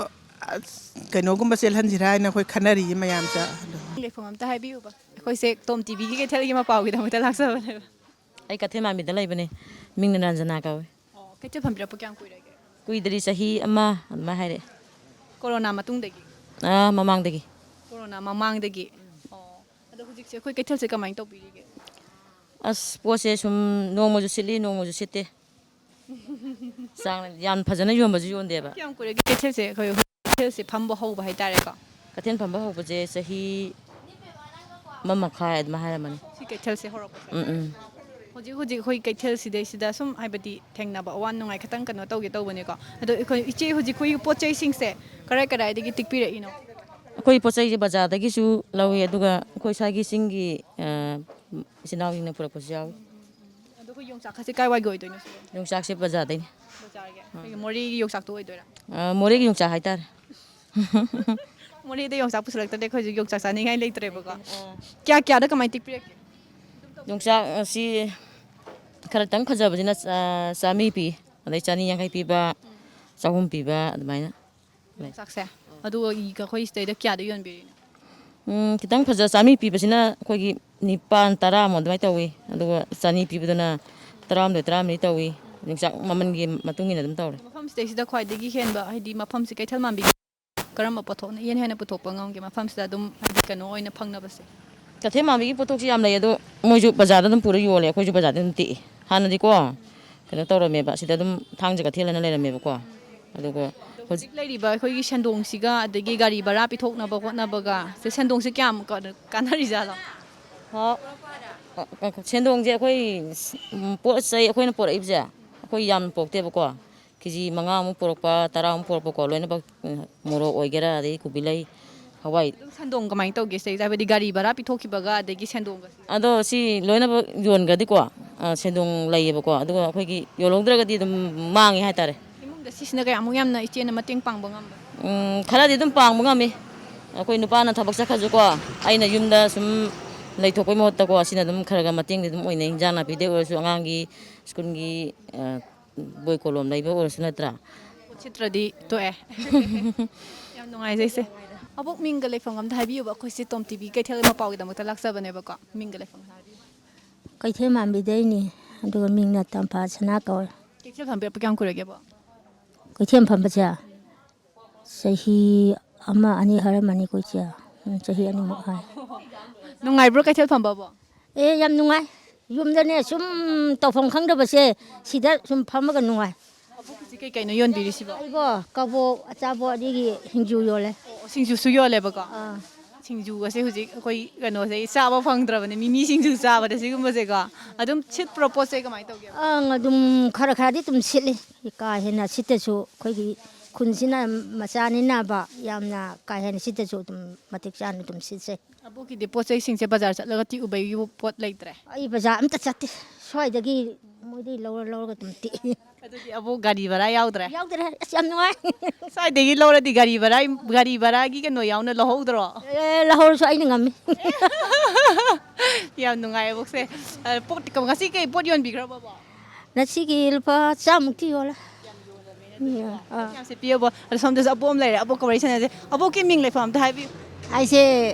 ꯑꯁ, ꯀꯩꯅꯣꯒꯨꯝꯕ ꯆꯦꯜꯍꯟꯁꯤꯔꯥ ꯍꯥꯏꯅ ꯑꯩꯈꯣꯏ ꯈꯟꯅꯔꯤꯌꯦ ꯃꯌꯥꯝꯁꯦ꯫ ꯑꯗꯣ ꯂꯩꯐꯝ ꯑꯝꯇ ꯍꯥꯏꯕꯤꯌꯨꯕ, ꯑꯩꯈꯣꯏꯁꯦ ꯇꯣꯝ ꯇꯤꯚꯤꯒꯤ ꯀꯩꯊꯦꯜꯒꯤ ꯃꯄꯥꯎꯒꯤꯗꯃꯛꯇ ꯂꯥꯛꯆꯕꯅꯦꯕ꯫ ꯑꯩ ꯀꯩꯊꯦꯜ ꯃꯥꯟꯕꯤꯗ ꯂꯩꯕꯅꯦ꯫ ꯃꯤꯡꯅ ꯔꯟꯖꯅꯥ ꯀꯧꯏ꯫ ꯑꯣ, ꯀꯩꯊꯦꯜ ꯐꯝꯕꯤꯔꯛꯄ ꯀꯌꯥꯝ ꯀꯨꯏꯔꯒꯦ? ꯀꯨꯏꯗ꯭ꯔꯤ, ꯆꯍꯤ ꯑꯃ ꯑꯗꯨꯃꯥꯏꯅ ꯍꯥꯏꯔꯛꯑꯦ꯫ ꯀꯣꯔꯣꯅꯥ ꯃꯇꯨꯡꯗꯒꯤ? ꯑꯥ, ꯃꯃꯥꯡꯗꯒꯤ꯫ ꯀꯣꯔꯣꯅꯥ ꯃꯃꯥꯡꯗꯒꯤ? ꯑꯣ, ꯑꯗꯣ ꯍꯧꯖꯤꯛꯁꯦ ꯑꯩꯈꯣꯏ ꯀꯩꯊꯦꯜꯁꯦ ꯀꯃꯥꯏꯅ ꯇꯧꯕꯤꯔꯤꯒꯦ? ꯑꯁ, ꯄꯣꯠꯁꯦ ꯁꯨꯝ ꯅꯣꯡꯃꯁꯨ ꯁꯤꯠꯂꯤ, ꯅꯣꯡꯃꯁꯨ ꯁꯤꯠꯇꯦ꯫ ꯆꯥꯡ ꯌꯥꯝ ꯐꯖꯅ ꯌꯣꯟꯕꯁꯨ ꯌꯣꯟꯗꯦꯕ꯫ ꯀꯌꯥꯝ ꯀꯨꯏꯔꯒꯦ ꯀꯩꯊꯦꯜꯁꯦ, ꯑꯩꯈꯣꯏ ꯀꯩꯊꯦꯜꯁꯦ ꯐꯝꯕ ꯍꯧꯕ ꯍꯥꯏꯇꯥꯔꯦꯀꯣ? ꯀꯩꯊꯦꯜ ꯐꯝꯕ ꯍꯧꯕꯁꯦ ꯆꯍꯤ ꯑꯃ ꯃꯈꯥꯏ ꯑꯗꯨꯃꯥꯏꯅ ꯍꯥꯏꯔꯝꯃꯅꯤ꯫ ꯁꯤ ꯀꯩꯊꯦꯜꯁꯦ ꯍꯧꯔꯛꯄꯁꯦ? ꯎꯝ, ꯎꯝ꯫ ꯍꯧꯖꯤꯛ ꯍꯧꯖꯤꯛ ꯑꯩꯈꯣꯏ ꯀꯩꯊꯦꯜꯁꯤꯗꯩꯁꯤꯗ ꯁꯨꯝ, ꯍꯥꯏꯕꯗꯤ, ꯊꯦꯡꯅꯕ ꯑꯋꯥ ꯅꯨꯡꯉꯥꯏ ꯈꯤꯇꯪ ꯀꯩꯅꯣ ꯇꯧꯒꯦ ꯇꯧꯕꯅꯤꯀꯣ꯫ ꯑꯗꯣ ꯑꯩꯈꯣꯏ ꯏꯆꯦ, ꯍꯧꯖꯤꯛ ꯑꯩꯈꯣꯏꯒꯤ ꯄꯣꯠ ꯆꯩꯁꯤꯡꯁꯦ ꯀꯔꯥꯏ ꯀꯔꯥꯏꯗꯒꯤ ꯇꯤꯛꯄꯤꯔꯛꯏꯅꯣ? ꯑꯩꯈꯣꯏ ꯄꯣꯠ ꯆꯩꯁꯦ ꯕꯖꯥꯔꯗꯒꯤꯁꯨ ꯂꯧꯋꯤ, ꯑꯗꯨꯒ ꯑꯩꯈꯣꯏ ꯁ꯭ꯋꯥꯏꯒꯤ ꯆꯤꯡꯒꯤ, ꯑ, ꯏꯆꯤꯟ ꯏꯅꯥꯎꯁꯤꯡꯅ ꯄꯨꯔꯛꯄꯁꯨ ꯌꯥꯎꯏ꯫ ꯑꯗꯣ ꯑꯩꯈꯣꯏ ꯌꯣꯡꯆꯥꯛ ꯈꯥꯁꯦ ꯀꯥꯏꯋꯥꯏꯒꯤ ꯑꯣꯏꯗꯣꯏꯅꯣ ꯁꯤꯕꯣ? ꯌꯣꯡꯆꯥꯛꯁꯦ ꯕꯖꯥꯔꯗꯩꯅꯤ꯫ ꯕꯖꯥꯔꯒꯤ? ꯑꯩꯈꯣꯏꯒꯤ ꯃꯣꯔꯦꯒꯤ ꯌꯣꯡꯆꯥꯛꯇꯣ ꯑꯣꯏꯗꯣꯏꯔꯥ? ꯑ, ꯃꯣꯔꯦꯒꯤ ꯌꯣꯡꯆꯥꯛ ꯍꯥꯏꯇꯥꯔꯦ꯫ ꯃꯣꯔꯦꯗ ꯌꯣꯡꯆꯥꯛ ꯄꯨꯁꯤꯜꯂꯛꯇ꯭ꯔꯗꯤ ꯑꯩꯈꯣꯏꯁꯨ ꯌꯣꯡꯆꯥꯛ ꯆꯥꯅꯤꯡꯉꯥꯏ ꯂꯩꯇ꯭ꯔꯦꯕꯀꯣ꯫ ꯀꯌꯥ ꯀꯌꯥꯗ ꯀꯃꯥꯏꯅ ꯇꯤꯛꯄꯤꯔꯛꯀꯦ? ꯌꯣꯡꯆꯥꯛ ꯑꯁꯤ ꯈꯔꯇꯪ ꯐꯖꯕꯁꯤꯅ, ꯑ, ꯆꯥꯝꯃꯔꯤ ꯄꯤ, ꯑꯗꯩ ꯆꯅꯤ ꯌꯥꯡꯈꯩ ꯄꯤꯕ, ꯆꯍꯨꯝ ꯄꯤꯕ ꯑꯗꯨꯃꯥꯏꯅ ꯂꯩ꯫ ꯌꯣꯡꯆꯥꯛꯁꯦ? ꯑꯗꯨꯒ ꯑꯩꯈꯣꯏ ꯁꯤꯗꯩꯗ ꯀꯌꯥꯗ ꯌꯣꯟꯕꯤꯔꯤꯅꯣ? ꯎꯝ, ꯈꯤꯇꯪ ꯐꯖ ꯆꯥꯝꯃꯔꯤ ꯄꯤꯕꯁꯤꯅ ꯑꯩꯈꯣꯏꯒꯤ ꯅꯤꯄꯥꯟ, ꯇꯔꯥꯃꯨꯛ ꯑꯗꯨꯃꯥꯏꯅ ꯇꯧꯏ꯫ ꯑꯗꯨꯒ ꯆꯅꯤ ꯄꯤꯕꯗꯨꯅ ꯇꯔꯥꯍꯨꯝꯗꯣꯏ, ꯇꯔꯥꯃꯔꯤ ꯇꯧꯏ꯫ ꯌꯣꯡꯆꯥꯛ ꯃꯃꯜꯒꯤ ꯃꯇꯨꯡ ꯏꯟꯅ ꯑꯗꯨꯝ ꯇꯧꯔꯦ꯫ ꯃꯐꯝꯁꯤꯗꯩꯁꯤꯗ ꯈ꯭ꯋꯥꯏꯗꯒꯤ ꯍꯦꯟꯕ, ꯍꯥꯏꯗꯤ, ꯃꯐꯝꯁꯤ ꯀꯩꯊꯦꯜ ꯃꯥꯟꯕꯤ ꯀꯔꯝꯕ ꯄꯣꯠꯊꯣꯛꯅ ꯏꯍꯦꯟ ꯍꯦꯟꯅ ꯄꯨꯊꯣꯛꯄ ꯉꯝꯒꯦ ꯃꯐꯝꯁꯤꯗ ꯑꯗꯨꯝ, ꯍꯥꯏꯗꯤ, ꯀꯩꯅꯣ ꯑꯣꯏꯅ ꯐꯪꯅꯕꯁꯦ? ꯀꯩꯊꯦꯜ ꯃꯥꯟꯕꯤꯒꯤ ꯄꯣꯠꯊꯣꯛꯁꯤ ꯌꯥꯝ ꯂꯩ, ꯑꯗꯣ ꯃꯣꯏꯁꯨ ꯕꯖꯥꯔꯗ ꯑꯗꯨꯝ ꯄꯨꯔ ꯌꯣꯜꯂꯦ, ꯑꯩꯈꯣꯏꯁꯨ ꯕꯖꯥꯔꯗ ꯑꯗꯨꯝ ꯇꯦꯛꯏ꯫ ꯍꯥꯟꯅꯗꯤꯀꯣ ꯀꯩꯅꯣ ꯇꯧꯔꯝꯃꯦꯕ, ꯁꯤꯗ ꯑꯗꯨꯝ ꯊꯥꯡꯖ ꯀꯩꯊꯦꯜ ꯍꯥꯏꯅ ꯂꯩꯔꯝꯃꯦꯕꯀꯣ꯫ ꯑꯗꯨꯒ ꯍꯧꯖꯤꯛ ꯍꯧꯖꯤꯛ ꯂꯩꯔꯤꯕ ꯑꯩꯈꯣꯏꯒꯤ ꯁꯦꯟꯗꯣꯡꯁꯤꯒ ꯑꯗꯒꯤ ꯒꯥꯔꯤ ꯚꯔꯥ ꯄꯤꯊꯣꯛꯅꯕ ꯈꯣꯠꯅꯕꯒ ꯁꯦ, ꯁꯦꯟꯗꯣꯡꯁꯦ ꯀꯌꯥꯝ ꯀ- ꯀꯥꯟꯅꯔꯤꯖꯥꯠꯅꯣ? ꯍꯥꯎ꯫ ꯑ, ꯑ, ꯁꯦꯟꯗꯣꯡꯁꯦ ꯑꯩꯈꯣꯏ, ꯎꯝ, ꯄꯣꯠ ꯆꯩ ꯑꯩꯈꯣꯏꯅ ꯄꯨꯔꯛꯏꯕꯁꯦ ꯑꯩꯈꯣꯏ ꯌꯥꯝꯅ ꯄꯨꯔꯛꯇꯦꯕꯀꯣ꯫ ꯀꯦ ꯖꯤ ꯃꯉꯥꯃꯨꯛ ꯄꯨꯔꯛꯄ, ꯇꯔꯥꯃꯨꯛ ꯄꯨꯔꯛꯄꯀꯣ, ꯂꯣꯏꯅꯃꯛ, ꯎꯝ, ꯃꯣꯔꯣꯛ ꯑꯣꯏꯒꯦꯔꯥ, ꯑꯗꯩ ꯀꯣꯕꯤ ꯂꯩ, ꯍꯋꯥꯏ꯫ ꯑꯗꯨꯝ ꯁꯦꯟꯗꯣꯡ ꯀꯃꯥꯏꯅ ꯇꯧꯒꯦ ꯁꯤꯗꯩꯁꯤꯗ, ꯍꯥꯏꯕꯗꯤ ꯒꯥꯔꯤ ꯚꯔꯥ ꯄꯤꯊꯣꯛꯈꯤꯕꯒ ꯑꯗꯒꯤ ꯁꯦꯟꯗꯣꯡꯒ? ꯑꯗꯣ ꯁꯤ ꯂꯣꯏꯅꯃꯛ ꯌꯣꯟꯈ꯭ꯔꯗꯤꯀꯣ, ꯑ, ꯁꯦꯟꯗꯣꯡ ꯂꯩꯌꯦꯕꯀꯣ꯫ ꯑꯗꯨꯒ ꯑꯩꯈꯣꯏꯒꯤ ꯌꯣꯜꯍꯧꯗ꯭ꯔꯒꯗꯤ ꯑꯗꯨꯝ ꯃꯥꯡꯉꯦ ꯍꯥꯏꯇꯥꯔꯦ꯫ ꯏꯃꯨꯡꯗ ꯁꯤꯁꯤꯅ ꯀꯌꯥꯃꯨꯛ ꯌꯥꯝꯅ ꯏꯆꯦꯅ ꯃꯇꯦꯡ ꯄꯥꯡꯕ ꯉꯝꯕ? ꯎꯝ, ꯈꯔꯗꯤ ꯑꯗꯨꯝ ꯄꯥꯡꯕ ꯉꯝꯃꯤ꯫ ꯑꯩꯈꯣꯏ ꯅꯨꯄꯥꯅ ꯊꯕꯛ ꯆꯠꯈ꯭ꯔꯁꯨꯀꯣ, ꯑꯩꯅ ꯌꯨꯝꯗ ꯁꯨꯝ ꯂꯩꯊꯣꯛꯄꯩ ꯃꯍꯨꯠꯇꯀꯣ, ꯑꯁꯤꯅ ꯑꯗꯨꯝ ꯈꯔ ꯈꯔ ꯃꯇꯦꯡꯗꯤ ꯑꯗꯨꯝ ꯑꯣꯏꯅꯩ꯫ ꯍꯤꯟꯖꯥꯡ ꯅꯥꯄꯤꯗꯩ ꯑꯣꯏꯔꯁꯨ, ꯑꯉꯥꯡꯒꯤ ꯁ꯭ꯀꯨꯜꯒꯤ, ꯑ, ꯕꯣꯏ ꯀꯣꯂꯣꯝ ꯂꯩꯕ ꯑꯣꯏꯔꯁꯨ, ꯅꯠꯇ꯭ꯔꯥ? ꯄꯣꯠ ꯁꯤꯠꯇ꯭ꯔꯗꯤ ꯇꯣꯛꯑꯦ꯫ ꯌꯥꯝ ꯅꯨꯡꯉꯥꯏꯖꯩ ꯏꯆꯦ꯫ ꯑꯕꯣꯛ, ꯃꯤꯡꯒ ꯂꯩꯐꯝꯒ ꯑꯝꯇ ꯍꯥꯏꯕꯤꯌꯨꯕ, ꯑꯩꯈꯣꯏꯁꯦ ꯇꯣꯝ ꯇꯤꯚꯤ ꯀꯩꯊꯦꯜ ꯃꯄꯥꯎꯒꯤꯗꯃꯛꯇ ꯂꯥꯛꯆꯕꯅꯦꯕꯀꯣ꯫ ꯃꯤꯡꯒ ꯂꯩꯐꯝꯒ ꯍꯥꯏꯕꯤꯌꯨ꯫ ꯀꯩꯊꯦꯜ ꯃꯥꯟꯕꯤꯗꯩꯅꯤ꯫ ꯑꯗꯨꯒ ꯃꯤꯡꯅ ꯇꯝꯐꯥ ꯁꯅꯥ ꯀꯧꯋꯦ꯫ ꯀꯩꯊꯦꯜ ꯐꯝꯕꯤꯔꯛꯄ ꯀꯌꯥꯝ ꯀꯨꯏꯔꯒꯦꯕꯣ? ꯀꯩꯊꯦꯜ ꯐꯝꯕꯁꯦ ꯆꯍꯤ ꯑꯃ ꯑꯅꯤ ꯍꯥꯏꯔꯝꯃꯅꯤꯀꯣ ꯏꯆꯦ꯫ ꯎꯝ, ꯆꯍꯤ ꯑꯅꯤꯃꯨꯛ ꯍꯥꯏ꯫ ꯅꯨꯡꯉꯥꯏꯕ꯭ꯔꯣ ꯀꯩꯊꯦꯜ ꯐꯝꯕꯕꯣ? ꯑꯦ, ꯌꯥꯝ ꯅꯨꯡꯉꯥꯏ꯫ ꯌꯨꯝꯗꯅꯦ ꯁꯨꯝ ꯇꯧꯐꯝ ꯈꯪꯗꯕꯁꯦ, ꯁꯤꯗ ꯁꯨꯝ ꯐꯝꯃꯒ ꯅꯨꯡꯉꯥꯏ꯫ ꯍꯧꯖꯤꯛ ꯀꯩ ꯀꯩꯅꯣ ꯌꯣꯟꯕꯤꯔꯤꯁꯤꯕꯣ? ꯑꯩꯕꯣ, ꯀꯕꯣꯛ ꯑꯆꯥꯄꯣꯠ ꯑꯗꯒꯤ ꯁꯤꯡꯖꯨ ꯌꯣꯜꯂꯦ꯫ ꯑꯣ, ꯁꯤꯡꯖꯨꯁꯨ ꯌꯣꯜꯂꯦꯕꯀꯣ? ꯑꯥ꯫ ꯁꯤꯡꯖꯨꯒꯁꯦ ꯍꯧꯖꯤꯛ ꯑꯩꯈꯣꯏ ꯀꯩꯅꯣꯁꯦ ꯆꯥꯕ ꯐꯪꯗ꯭ꯔꯕꯅꯦ, ꯃꯤꯃꯤ ꯁꯤꯡꯖꯨ ꯆꯥꯕꯗ ꯁꯤꯒꯨꯝꯕꯁꯦꯀꯣ꯫ ꯑꯗꯨꯝ ꯁꯤꯠꯄ꯭ꯔꯣ ꯄꯣꯠꯁꯦ, ꯀꯃꯥꯏꯅ ꯇꯧꯒꯦ? ꯑꯪ, ꯑꯗꯨꯝ ꯈꯔ ꯈꯔꯗꯤ ꯑꯗꯨꯝ ꯁꯤꯠꯂꯤ꯫ ꯀꯥ ꯍꯦꯟꯅ ꯁꯤꯠꯇꯁꯨ, ꯑꯩꯈꯣꯏꯒꯤ ꯈꯨꯟꯁꯤꯅ ꯃꯆꯥꯅꯤꯅꯕ, ꯌꯥꯝꯅ ꯀꯥ ꯍꯦꯟꯅ ꯁꯤꯠꯇꯁꯨ ꯑꯗꯨꯝ ꯃꯇꯤꯛ ꯆꯥꯅ ꯑꯗꯨꯝ ꯁꯤꯠꯆꯩ꯫ ꯑꯕꯣꯛꯀꯤꯗꯤ ꯄꯣꯠ ꯆꯩꯁꯤꯡꯁꯦ ꯕꯖꯥꯔ ꯆꯠꯂꯒ ꯇꯤꯛꯎꯕꯒꯤ ꯄꯣꯠ ꯂꯩꯇ꯭ꯔꯦ? ꯑꯩ ꯕꯖꯥꯔ ꯑꯝꯇ ꯆꯠꯇꯦ꯫ ꯁ꯭ꯋꯥꯏꯗꯒꯤ ꯃꯣꯏꯗꯤ ꯂꯧꯔ ꯂꯧꯔꯒ ꯑꯗꯨꯝ ꯇꯤꯛꯏ꯫ ꯑꯗꯨꯗꯤ ꯑꯕꯣꯛ ꯒꯥꯔꯤ ꯚꯔꯥ ꯌꯥꯎꯗ꯭ꯔꯦ? ꯌꯥꯎꯗ꯭ꯔꯦ꯫ ꯑꯁ, ꯌꯥꯝ ꯅꯨꯡꯉꯥꯏ꯫ ꯁ꯭ꯋꯥꯏꯗꯒꯤ ꯂꯧꯔꯗꯤ ꯒꯥꯔꯤ ꯚꯔꯥ, ꯒꯥꯔꯤ ꯚꯔꯥꯒꯤ ꯀꯩꯅꯣ ꯌꯥꯎꯅ ꯂꯧꯍꯧꯗ꯭ꯔꯣ? ꯑꯦ, ꯂꯧꯍꯧꯔꯁꯨ ꯑꯩꯅ ꯉꯝꯃꯤ꯫ ꯌꯥꯝ ꯅꯨꯡꯉꯥꯏ ꯑꯕꯣꯛꯁꯦ꯫ ꯑ, ꯄꯣꯠ, ꯉꯁꯤ ꯀꯩ ꯄꯣꯠ ꯌꯣꯟꯕꯤꯈ꯭ꯔꯕ ꯑꯕꯣꯛ? ꯉꯁꯤꯒꯤ ꯂꯨꯄꯥ ꯆꯥꯃꯨꯛꯇꯤ ꯌꯣꯜꯂꯦ꯫ ꯑꯥ꯫ ꯌꯥꯝ ꯁꯤꯠꯄꯤꯌꯣꯕꯣ꯫ ꯑꯗꯣ ꯁꯣꯝꯗꯁꯨ ꯑꯕꯣꯛ ꯑꯃ ꯂꯩꯔꯦ, ꯑꯕꯣꯛꯀ ꯋꯥꯔꯤ ꯁꯥꯟꯅꯁꯦ꯫ ꯑꯕꯣꯛꯀꯤ ꯃꯤꯡ ꯂꯩꯐꯝ ꯑꯝꯇ ꯍꯥꯏꯕꯤꯌꯨ꯫ ꯑꯩꯁꯦ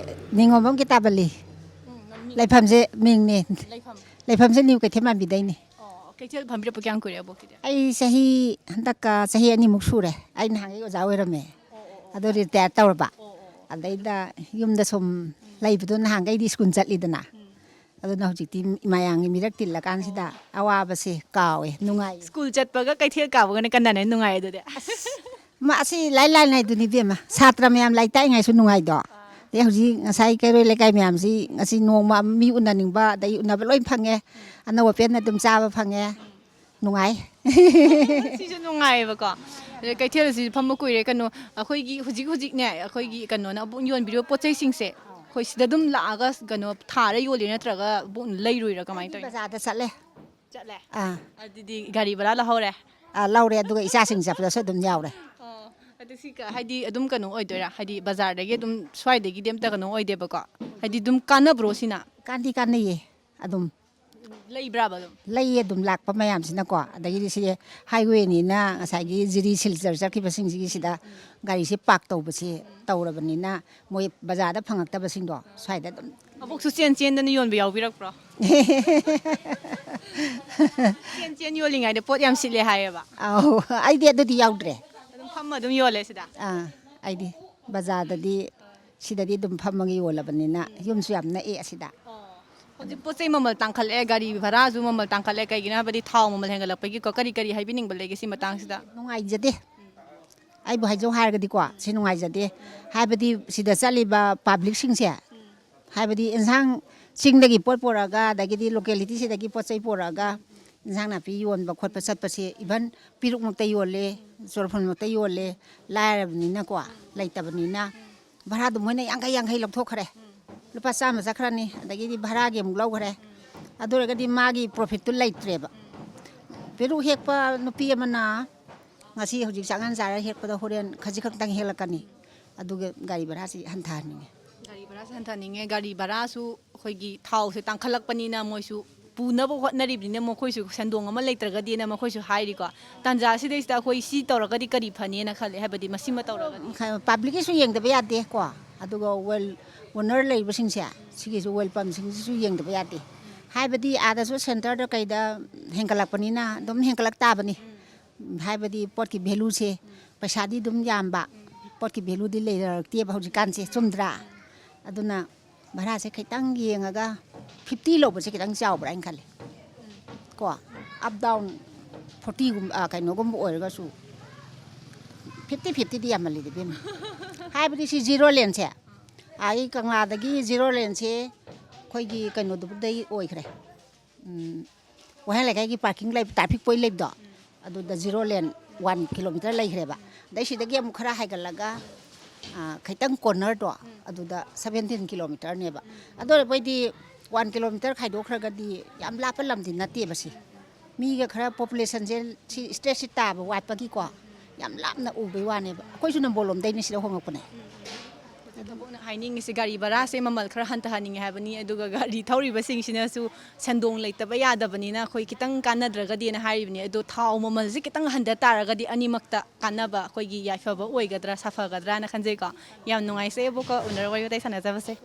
ꯅꯤꯉꯣꯝꯕꯝ ꯀꯤꯇꯥꯕꯂꯤ꯫ ꯂꯩꯐꯝꯁꯦ ꯃꯤꯡꯅꯦ꯫ ꯂꯩꯐꯝꯁꯦ ꯅꯤꯌꯨ ꯀꯩꯊꯦꯜ ꯃꯥꯟꯕꯤꯗꯩꯅꯦ꯫ ꯑꯣ, ꯀꯩꯊꯦꯜ ꯐꯝꯕꯤꯔꯛꯄ ꯀꯌꯥꯝ ꯀꯨꯏꯔꯦ ꯑꯕꯣꯛꯀꯤꯗꯤ? ꯑꯩ ꯆꯍꯤ ꯍꯟꯗꯛꯀ ꯆꯍꯤ ꯑꯅꯤꯃꯨꯛ ꯁꯨꯔꯦ꯫ ꯑꯩ ꯅꯍꯥꯟꯒꯩ ꯑꯣꯖꯥ ꯑꯣꯏꯔꯝꯃꯦ꯫ ꯑꯗꯣ ꯔꯤꯇꯥꯌꯔ ꯇꯧꯔꯕ꯫ ꯑꯗꯩꯗ ꯌꯨꯝꯗ ꯁꯨꯝ ꯂꯩꯕꯗꯣ, ꯅꯍꯥꯟꯈꯩꯗꯤ ꯁ꯭ꯀꯨꯜ ꯆꯠꯂꯤꯗꯅ, ꯑꯗꯨꯅ ꯍꯧꯖꯤꯛꯇꯤ ꯃꯌꯥꯝꯒꯤ ꯃꯤꯔꯛ ꯇꯤꯜꯂꯀꯥꯟꯁꯤꯗ ꯑꯋꯥꯕꯁꯦ ꯀꯥꯎꯋꯦ, ꯅꯨꯡꯉꯥꯏꯌꯦ꯫ ꯁ꯭ꯀꯨꯜ ꯆꯠꯄꯒ ꯀꯩꯊꯦꯜ ꯀꯥꯕꯒꯅ ꯀꯅꯥꯅ ꯍꯦꯟꯅ ꯅꯨꯡꯉꯥꯏ ꯑꯗꯨꯗꯤ? ꯃꯥ ꯑꯁꯤ ꯂꯥꯏ ꯂꯥꯏꯅ ꯍꯥꯏꯗꯨꯅꯤ ꯏꯕꯦꯝꯃ, ꯁꯥꯇ꯭ꯔ ꯃꯌꯥꯝ ꯂꯥꯏꯔꯤꯛ ꯇꯥꯛꯏꯉꯥꯏꯁꯨ ꯅꯨꯡꯉꯥꯏꯗꯣ꯫ ꯑꯗꯩ ꯍꯧꯖꯤꯛ ꯉꯁꯥꯏ ꯀꯩꯔꯣꯏ ꯂꯩꯀꯥꯏ ꯃꯌꯥꯝꯁꯤ ꯉꯁꯤ ꯅꯣꯡꯃ ꯃꯤ ꯎꯅꯅꯤꯡꯕ ꯑꯗꯩ ꯎꯅꯕ ꯂꯣꯏ ꯐꯪꯉꯦ꯫ ꯑꯅꯧ ꯑꯄꯦꯟ ꯑꯗꯨꯝ ꯆꯥꯕ ꯐꯪꯉꯦ꯫ ꯅꯨꯡꯉꯥꯏ꯫ ꯁꯤꯁꯨ ꯅꯨꯡꯉꯥꯏꯌꯦꯕꯀꯣ꯫ ꯑꯗꯩ ꯀꯩꯊꯦꯜ ꯑꯁꯤꯁꯨ ꯐꯝꯕ ꯀꯨꯏꯔꯦ꯫ ꯀꯩꯅꯣ, ꯑꯩꯈꯣꯏꯒꯤ ꯍꯧꯖꯤꯛ ꯍꯧꯖꯤꯛꯅꯦ, ꯑꯩꯈꯣꯏꯒꯤ ꯀꯩꯅꯣꯅ ꯑꯕꯣꯛꯅ ꯌꯣꯟꯕꯤꯔꯤꯕ ꯄꯣꯠ ꯆꯩꯁꯤꯡꯁꯦ ꯑꯩꯈꯣꯏ ꯁꯤꯗ ꯑꯗꯨꯝ ꯂꯥꯛꯑꯒ ꯀꯩꯅꯣ ꯊꯥꯔ ꯌꯣꯜꯂꯤꯔ ꯅꯠꯇ꯭ꯔꯒ ꯑꯕꯣꯛꯅ ꯂꯩꯔꯨꯏꯔꯥ, ꯀꯃꯥꯏꯅ ꯇꯧꯔꯤꯅꯣ? ꯕꯖꯥꯔꯗ ꯆꯠꯂꯦ꯫ ꯆꯠꯂꯦ꯫ ꯑꯥ꯫ ꯑꯗꯨꯗꯤ ꯒꯥꯔꯤ ꯚꯔꯥ ꯂꯧꯍꯧꯔꯦ꯫ ꯑꯥ, ꯂꯧꯔꯦ, ꯑꯗꯨꯒ ꯏꯆꯥꯁꯤꯡ ꯆꯠꯄꯗꯁꯨ ꯑꯗꯨꯝ ꯌꯥꯎꯔꯦ꯫ ꯑꯣ, ꯑꯗꯨ ꯁꯤ ꯀ-, ꯍꯥꯏꯗꯤ ꯑꯗꯨꯝ ꯀꯩꯅꯣ ꯑꯣꯏꯗꯣꯏꯔꯥ? ꯍꯥꯏꯗꯤ ꯕꯖꯥꯔꯗꯒꯤ ꯑꯗꯨꯝ, ꯁ꯭ꯋꯥꯏꯗꯒꯤꯗꯤ ꯑꯝꯇ ꯀꯩꯅꯣ ꯑꯣꯏꯗꯦꯕꯀꯣ? ꯍꯥꯏꯗꯤ ꯑꯗꯨꯝ ꯀꯥꯟꯅꯕ꯭ꯔꯣ ꯁꯤꯅ? ꯀꯥꯟꯗꯤ ꯀꯥꯟꯅꯩꯌꯦ ꯑꯗꯨꯝ꯫ ꯂꯩꯕ꯭ꯔꯥꯕ ꯑꯗꯨꯝ? ꯂꯩꯌꯦ ꯑꯗꯨꯝ, ꯂꯥꯛꯄ ꯃꯌꯥꯝꯁꯤꯅꯀꯣ꯫ ꯑꯗꯒꯤꯗꯤ ꯁꯤ ꯍꯥꯏꯋꯦꯅꯤꯅ ꯉꯁꯥꯏꯒꯤ ꯖꯤꯔꯤ ꯁꯤꯜꯆꯔ ꯆꯠꯈꯤꯕꯁꯤꯡꯁꯤꯒꯤ ꯁꯤꯗ ꯒꯥꯔꯤꯁꯦ ꯄꯥꯔꯛ ꯇꯧꯕꯁꯤ ꯇꯧꯔꯕꯅꯤꯅ, ꯃꯣꯏ ꯕꯖꯥꯔꯗ ꯐꯪꯉꯛꯇꯕꯁꯤꯡꯗꯣ ꯁ꯭ꯋꯥꯏꯗ ꯑꯗꯨꯝ꯫ ꯑꯕꯣꯛꯁꯨ ꯆꯦꯟ ꯆꯦꯟꯗꯅ ꯌꯣꯟꯕ ꯌꯥꯎꯕꯤꯔꯛꯄ꯭ꯔꯣ? ꯆꯦꯟ ꯆꯦꯟ ꯌꯣꯜꯂꯤꯉꯩꯗ ꯄꯣꯠ ꯌꯥꯝ ꯁꯤꯠꯂꯦ ꯍꯥꯏꯌꯦꯕ꯫ ꯑꯧ, ꯑꯩꯗꯤ ꯑꯗꯨꯗꯤ ꯌꯥꯎꯗ꯭ꯔꯦ꯫ ꯑꯗꯨꯝ ꯐꯝꯃ ꯑꯗꯨꯝ ꯌꯣꯜꯂꯦ ꯁꯤꯗ? ꯑꯥ, ꯑꯩꯗꯤ ꯕꯖꯥꯔꯗꯗꯤ ꯁꯤꯗꯗꯤ ꯑꯗꯨꯝ ꯐꯝꯃꯒ ꯌꯣꯜꯂꯕꯅꯤꯅ, ꯌꯨꯝꯁꯨ ꯌꯥꯝ ꯅꯛꯑꯦ ꯑꯁꯤꯗ꯫ ꯍꯧꯖꯤꯛ ꯄꯣꯠ ꯆꯩ ꯃꯃꯜ ꯇꯥꯡꯈꯠꯂꯛꯑꯦ, ꯒꯥꯔꯤ ꯚꯔꯥꯁꯨ ꯃꯃꯜ ꯇꯥꯡꯈꯠꯂꯦ, ꯀꯩꯒꯤꯅꯣ ꯍꯥꯏꯕꯗꯤ ꯊꯥꯎ ꯃꯃꯜ ꯍꯦꯟꯒꯠꯂꯛꯄꯒꯤꯀꯣ꯫ ꯀꯔꯤ ꯀꯔꯤ ꯍꯥꯏꯕꯤꯅꯤꯡꯕ ꯂꯩꯒꯦ ꯁꯤ ꯃꯇꯥꯡꯁꯤꯗ? ꯅꯨꯡꯉꯥꯏꯖꯗꯦ꯫ ꯑꯩꯕꯨ ꯍꯥꯏꯖꯧ ꯍꯥꯏꯔꯒꯗꯤꯀꯣ, ꯁꯤ ꯅꯨꯡꯉꯥꯏꯖꯗꯦ꯫ ꯍꯥꯏꯕꯗꯤ ꯁꯤꯗ ꯆꯠꯂꯤꯕ ꯄꯥꯕ꯭ꯂꯤꯛꯁꯤꯡꯁꯦ, ꯍꯥꯏꯕꯗꯤ ꯑꯦꯟꯁꯥꯡ, ꯆꯤꯡꯗꯒꯤ ꯄꯣꯠ ꯄꯨꯔꯛꯑꯒ, ꯑꯗꯒꯤꯗꯤ ꯂꯣꯀꯦꯂꯤꯇꯤꯁꯤꯗꯒꯤ ꯄꯣꯠ ꯆꯩ ꯄꯨꯔꯛꯑꯒ, ꯑꯦꯟꯁꯥꯡ ꯅꯥꯄꯤ ꯌꯣꯟꯕ ꯈꯣꯠꯄ ꯆꯠꯄꯁꯦ, ꯏꯚꯟ ꯄꯤꯔꯨꯛꯃꯛꯇ ꯌꯣꯜꯂꯦ, ꯆꯨꯔꯐꯜꯃꯛꯇ ꯌꯣꯜꯂꯦ, ꯂꯥꯏꯔꯕꯅꯤꯅꯀꯣ, ꯂꯩꯇꯕꯅꯤꯅ꯫ ꯚꯔꯥꯗꯣ ꯃꯣꯏꯅ ꯌꯥꯡꯈꯩ ꯌꯥꯡꯈꯩ ꯂꯧꯊꯣꯛꯈ꯭ꯔꯦ꯫ ꯂꯨꯄꯥ ꯆꯥꯝꯃ ꯆꯠꯈ꯭ꯔꯅꯤ, ꯑꯗꯒꯤꯗꯤ ꯚꯔꯥꯒꯤ ꯑꯃꯨꯛ ꯂꯧꯈ꯭ꯔꯦ꯫ ꯑꯗꯨ ꯑꯣꯏꯔꯒꯗꯤ ꯃꯥꯒꯤ ꯄ꯭ꯔꯣꯐꯤꯠꯇꯨ ꯂꯩꯇ꯭ꯔꯦꯕ꯫ ꯄꯦꯔꯨꯛ ꯍꯦꯛꯄ ꯅꯨꯄꯤ ꯑꯃꯅ ꯉꯁꯤ ꯍꯧꯖꯤꯛ ꯆꯥꯛꯉꯟ ꯆꯥꯔ ꯍꯦꯛꯄꯗ ꯍꯣꯔꯦꯟ ꯈꯖꯤꯛ ꯈꯛꯇꯪ ꯍꯦꯛꯂꯛꯀꯅꯤ꯫ ꯑꯗꯨꯒ ꯒꯥꯔꯤ ꯚꯔꯥꯁꯤ ꯍꯟꯊꯍꯟꯅꯤꯡꯉꯤ꯫ ꯒꯥꯔꯤ ꯚꯔꯥꯁꯦ ꯍꯟꯊꯅꯤꯡꯉꯦ꯫ ꯒꯥꯔꯤ ꯚꯔꯥꯁꯨ ꯑꯩꯈꯣꯏꯒꯤ ꯊꯥꯎꯁꯦ ꯇꯥꯡꯈꯠꯂꯛꯄꯅꯤꯅ ꯃꯣꯏꯁꯨ ꯄꯨꯅꯕ ꯍꯣꯠꯅꯔꯤꯕꯅꯤꯅ, ꯃꯈꯣꯏꯁꯨ ꯁꯦꯟꯗꯣꯡ ꯑꯃ ꯂꯩꯇ꯭ꯔꯒꯗꯤꯅ ꯃꯈꯣꯏꯁꯨ ꯍꯥꯏꯔꯤꯀꯣ꯫ ꯇꯥꯟꯖꯥꯁꯤꯗꯩꯁꯤꯗ ꯑꯩꯈꯣꯏ ꯁꯤ ꯇꯧꯔꯒꯗꯤ ꯀꯔꯤ ꯐꯅꯤꯅ ꯈꯜꯂꯦ, ꯍꯥꯏꯕꯗꯤ ꯃꯁꯤꯃ ꯇꯧꯔꯒꯗꯤ? ꯄꯥꯕ꯭ꯂꯤꯛꯀꯤꯁꯨ ꯌꯦꯡꯗꯕ ꯌꯥꯗꯦ ꯀꯣ꯫ ꯑꯗꯨꯒ ꯋꯦꯜ ꯑꯣꯅꯔ ꯂꯩꯕꯁꯤꯡꯁꯦ, ꯁꯤꯒꯤꯁꯨ ꯋꯦꯜ ꯄꯝꯁꯤꯡꯁꯤꯁꯨ ꯌꯦꯡꯗꯕ ꯌꯥꯗꯦ꯫ ꯍꯥꯏꯕꯗꯤ ꯑꯥꯗꯁꯨ ꯁꯦꯟꯇꯔꯗ ꯀꯩꯗ ꯍꯦꯟꯒꯠꯂꯛꯄꯅꯤꯅ ꯑꯗꯨꯝ ꯍꯦꯟꯒꯠꯂꯛ ꯇꯥꯕꯅꯤ꯫ ꯍꯥꯏꯕꯗꯤ ꯄꯣꯠꯀꯤ ꯚꯦꯂꯨꯁꯦ, ꯄꯩꯁꯥꯗꯤ ꯑꯗꯨꯝ ꯌꯥꯝꯕ, ꯄꯣꯠꯀꯤ ꯚꯦꯂꯨꯗꯤ ꯂꯩꯔꯛꯇꯦꯕ ꯍꯧꯖꯤꯛꯀꯥꯟꯁꯦ, ꯆꯨꯝꯗ꯭ꯔꯥ? ꯑꯗꯨꯅ ꯚꯔꯥꯁꯦ ꯈꯤꯇꯪ ꯌꯦꯡꯉꯒ ꯐꯤꯐꯇꯤ ꯂꯧꯕꯁꯦ ꯈꯤꯇꯪ ꯆꯥꯎꯕ꯭ꯔꯥ ꯍꯥꯏꯅ ꯈꯜꯂꯦ꯫ ꯀꯣ, ꯑꯞ ꯗꯥꯎꯟ ꯐꯣꯔꯇꯤꯒꯨꯝꯕ, ꯑ, ꯀꯩꯅꯣꯒꯨꯝꯕ ꯑꯣꯏꯔꯒꯁꯨ, ꯐꯤꯐꯇꯤ ꯐꯤꯐꯇꯤꯗꯤ ꯌꯥꯝꯃꯜꯂꯤꯗ ꯏꯕꯦꯝꯃ꯫ ꯍꯥꯏꯕꯗꯤ ꯁꯤ ꯖꯤꯔꯣ ꯂꯦꯟꯁꯦ, ꯑꯩ ꯀꯪꯂꯥꯗꯒꯤ ꯖꯤꯔꯣ ꯂꯦꯟꯁꯦ ꯑꯩꯈꯣꯏꯒꯤ ꯀꯩꯅꯣꯗꯨꯗꯩ ꯑꯣꯏꯈ꯭ꯔꯦ꯫ ꯎꯝ, ꯋꯥꯍꯦꯡ ꯂꯩꯀꯥꯏꯒꯤ ꯄꯥꯔꯀꯤꯡ ꯂꯩꯕ, ꯇ꯭ꯔꯥꯐꯤꯛ ꯄꯣꯏꯟ ꯂꯩꯕꯗꯣ, ꯑꯗꯨꯗ ꯖꯤꯔꯣ ꯂꯦꯟ ꯋꯥꯟ ꯀꯤꯂꯣꯃꯤꯇꯔ ꯂꯩꯈ꯭ꯔꯦꯕ꯫ ꯑꯗꯩ ꯁꯤꯗꯒꯤ ꯑꯃꯨꯛ ꯈꯔ ꯍꯥꯏꯒꯠꯂꯒ, ꯑ, ꯈꯤꯇꯪ ꯀꯣꯔꯅꯔꯗꯣ, ꯑꯗꯨꯗ ꯁꯕꯦꯟꯇꯤꯟ ꯀꯤꯂꯣꯃꯤꯇꯔꯅꯦꯕ꯫ ꯑꯗꯨ ꯑꯣꯏꯔꯕꯣꯏꯗꯤ ꯋꯥꯟ ꯀꯤꯂꯣꯃꯤꯇꯔ ꯈꯥꯏꯗꯣꯛꯈ꯭ꯔꯒꯗꯤ ꯌꯥꯝ ꯂꯥꯞꯄ ꯂꯝꯗꯤ ꯅꯠꯇꯦꯕ ꯁꯤ꯫ ꯃꯤꯒ ꯈꯔ ꯄꯣꯄꯨꯂꯦꯁꯟꯁꯦ ꯁꯤ ꯁ꯭ꯇ꯭ꯔꯦꯠꯁꯤ ꯇꯥꯕ ꯋꯥꯠꯄꯒꯤꯀꯣ, ꯌꯥꯝ ꯂꯥꯞꯅ ꯎꯕꯩ ꯋꯥꯅꯦꯕ꯫ ꯑꯩꯈꯣꯏꯁꯨ ꯅꯝꯕꯣꯜ ꯂꯣꯝꯗꯩꯅꯦ ꯁꯤꯗ ꯍꯣꯡꯉꯛꯄꯅꯦ꯫ ꯑꯗꯨꯅ ꯍꯥꯏꯅꯤꯡꯉꯤꯁꯦ ꯒꯥꯔꯤ ꯚꯔꯥꯁꯦ ꯃꯃꯜ ꯈꯔ ꯍꯟꯊꯍꯟꯅꯤꯡꯉꯦ ꯍꯥꯏꯕꯅꯤ, ꯑꯗꯨꯒ ꯒꯥꯔꯤ ꯊꯧꯔꯤꯕꯁꯤꯡꯁꯤꯅꯁꯨ ꯁꯦꯟꯗꯣꯡ ꯂꯩꯇꯕ ꯌꯥꯗꯕꯅꯤꯅ ꯑꯩꯈꯣꯏ ꯈꯤꯇꯪ ꯀꯥꯟꯅꯗ꯭ꯔꯒꯗꯤꯅ ꯍꯥꯏꯔꯤꯕꯅꯤ꯫ ꯑꯗꯣ ꯊꯥꯎ ꯃꯃꯜꯁꯦ ꯈꯤꯇꯪ ꯍꯟꯊ ꯇꯥꯔꯒꯗꯤ ꯑꯅꯤꯃꯛꯇ ꯀꯥꯟꯅꯕ, ꯑꯩꯈꯣꯏꯒꯤ ꯌꯥꯏꯐꯕ ꯑꯣꯏꯒꯗ꯭ꯔꯥ, ꯁꯥꯐꯒꯗ꯭ꯔꯥꯅ ꯈꯟꯖꯩꯀꯣ꯫ ꯌꯥꯝ ꯅꯨꯡꯉꯥꯏꯖꯩ ꯑꯕꯣꯛꯀ ꯎꯅꯔ ꯋꯥꯔꯤ ꯋꯥꯇꯥꯏ ꯁꯥꯟꯅꯖꯕꯁꯦ꯫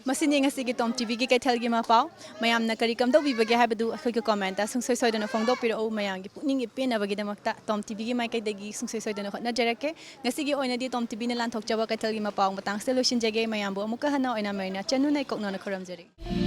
ꯃꯁꯤꯅꯤ ꯉꯁꯤꯒꯤ ꯇꯣꯝ ꯇꯤꯚꯤꯒꯤ ꯀꯩꯊꯦꯜꯒꯤ ꯃꯄꯥꯎ꯫ ꯃꯌꯥꯝꯅ ꯀꯔꯤ ꯀꯝꯗꯧꯕꯤꯕꯒꯦ ꯍꯥꯏꯕꯗꯨ ꯑꯩꯈꯣꯏꯒꯤ ꯀꯣꯃꯦꯟꯇ ꯁꯨꯡꯁꯣꯏ ꯁꯣꯏꯗꯅ ꯐꯣꯡꯗꯣꯛꯄꯤꯔꯛꯎ꯫ ꯃꯌꯥꯝꯒꯤ ꯄꯨꯛꯅꯤꯡꯒꯤ ꯄꯦꯟꯅꯕꯒꯤꯗꯃꯛꯇ ꯇꯣꯝ ꯇꯤꯚꯤꯒꯤ ꯃꯥꯏꯀꯩꯗꯒꯤ ꯁꯨꯡꯁꯣꯏ ꯁꯣꯏꯗꯅ ꯍꯣꯠꯅꯖꯔꯛꯀꯦ꯫ ꯉꯁꯤꯒꯤ ꯑꯣꯏꯅꯗꯤ ꯇꯣꯝ ꯇꯤꯚꯤꯅ ꯂꯥꯟꯊꯣꯛꯆꯕ ꯀꯩꯊꯦꯜꯒꯤ ꯃꯄꯥꯎ ꯃꯇꯥꯡꯁꯤꯗ ꯂꯣꯏꯁꯤꯟꯖꯒꯦ꯫ ꯃꯌꯥꯝꯕꯨ ꯑꯃꯨꯛꯀ ꯍꯟꯅ ꯑꯣꯏꯅꯥꯝ ꯃꯔꯤꯅ ꯆꯅꯨꯅ ꯏꯀꯣꯛꯅꯣꯅ ꯈꯨꯔꯨꯝꯖꯔꯤ꯫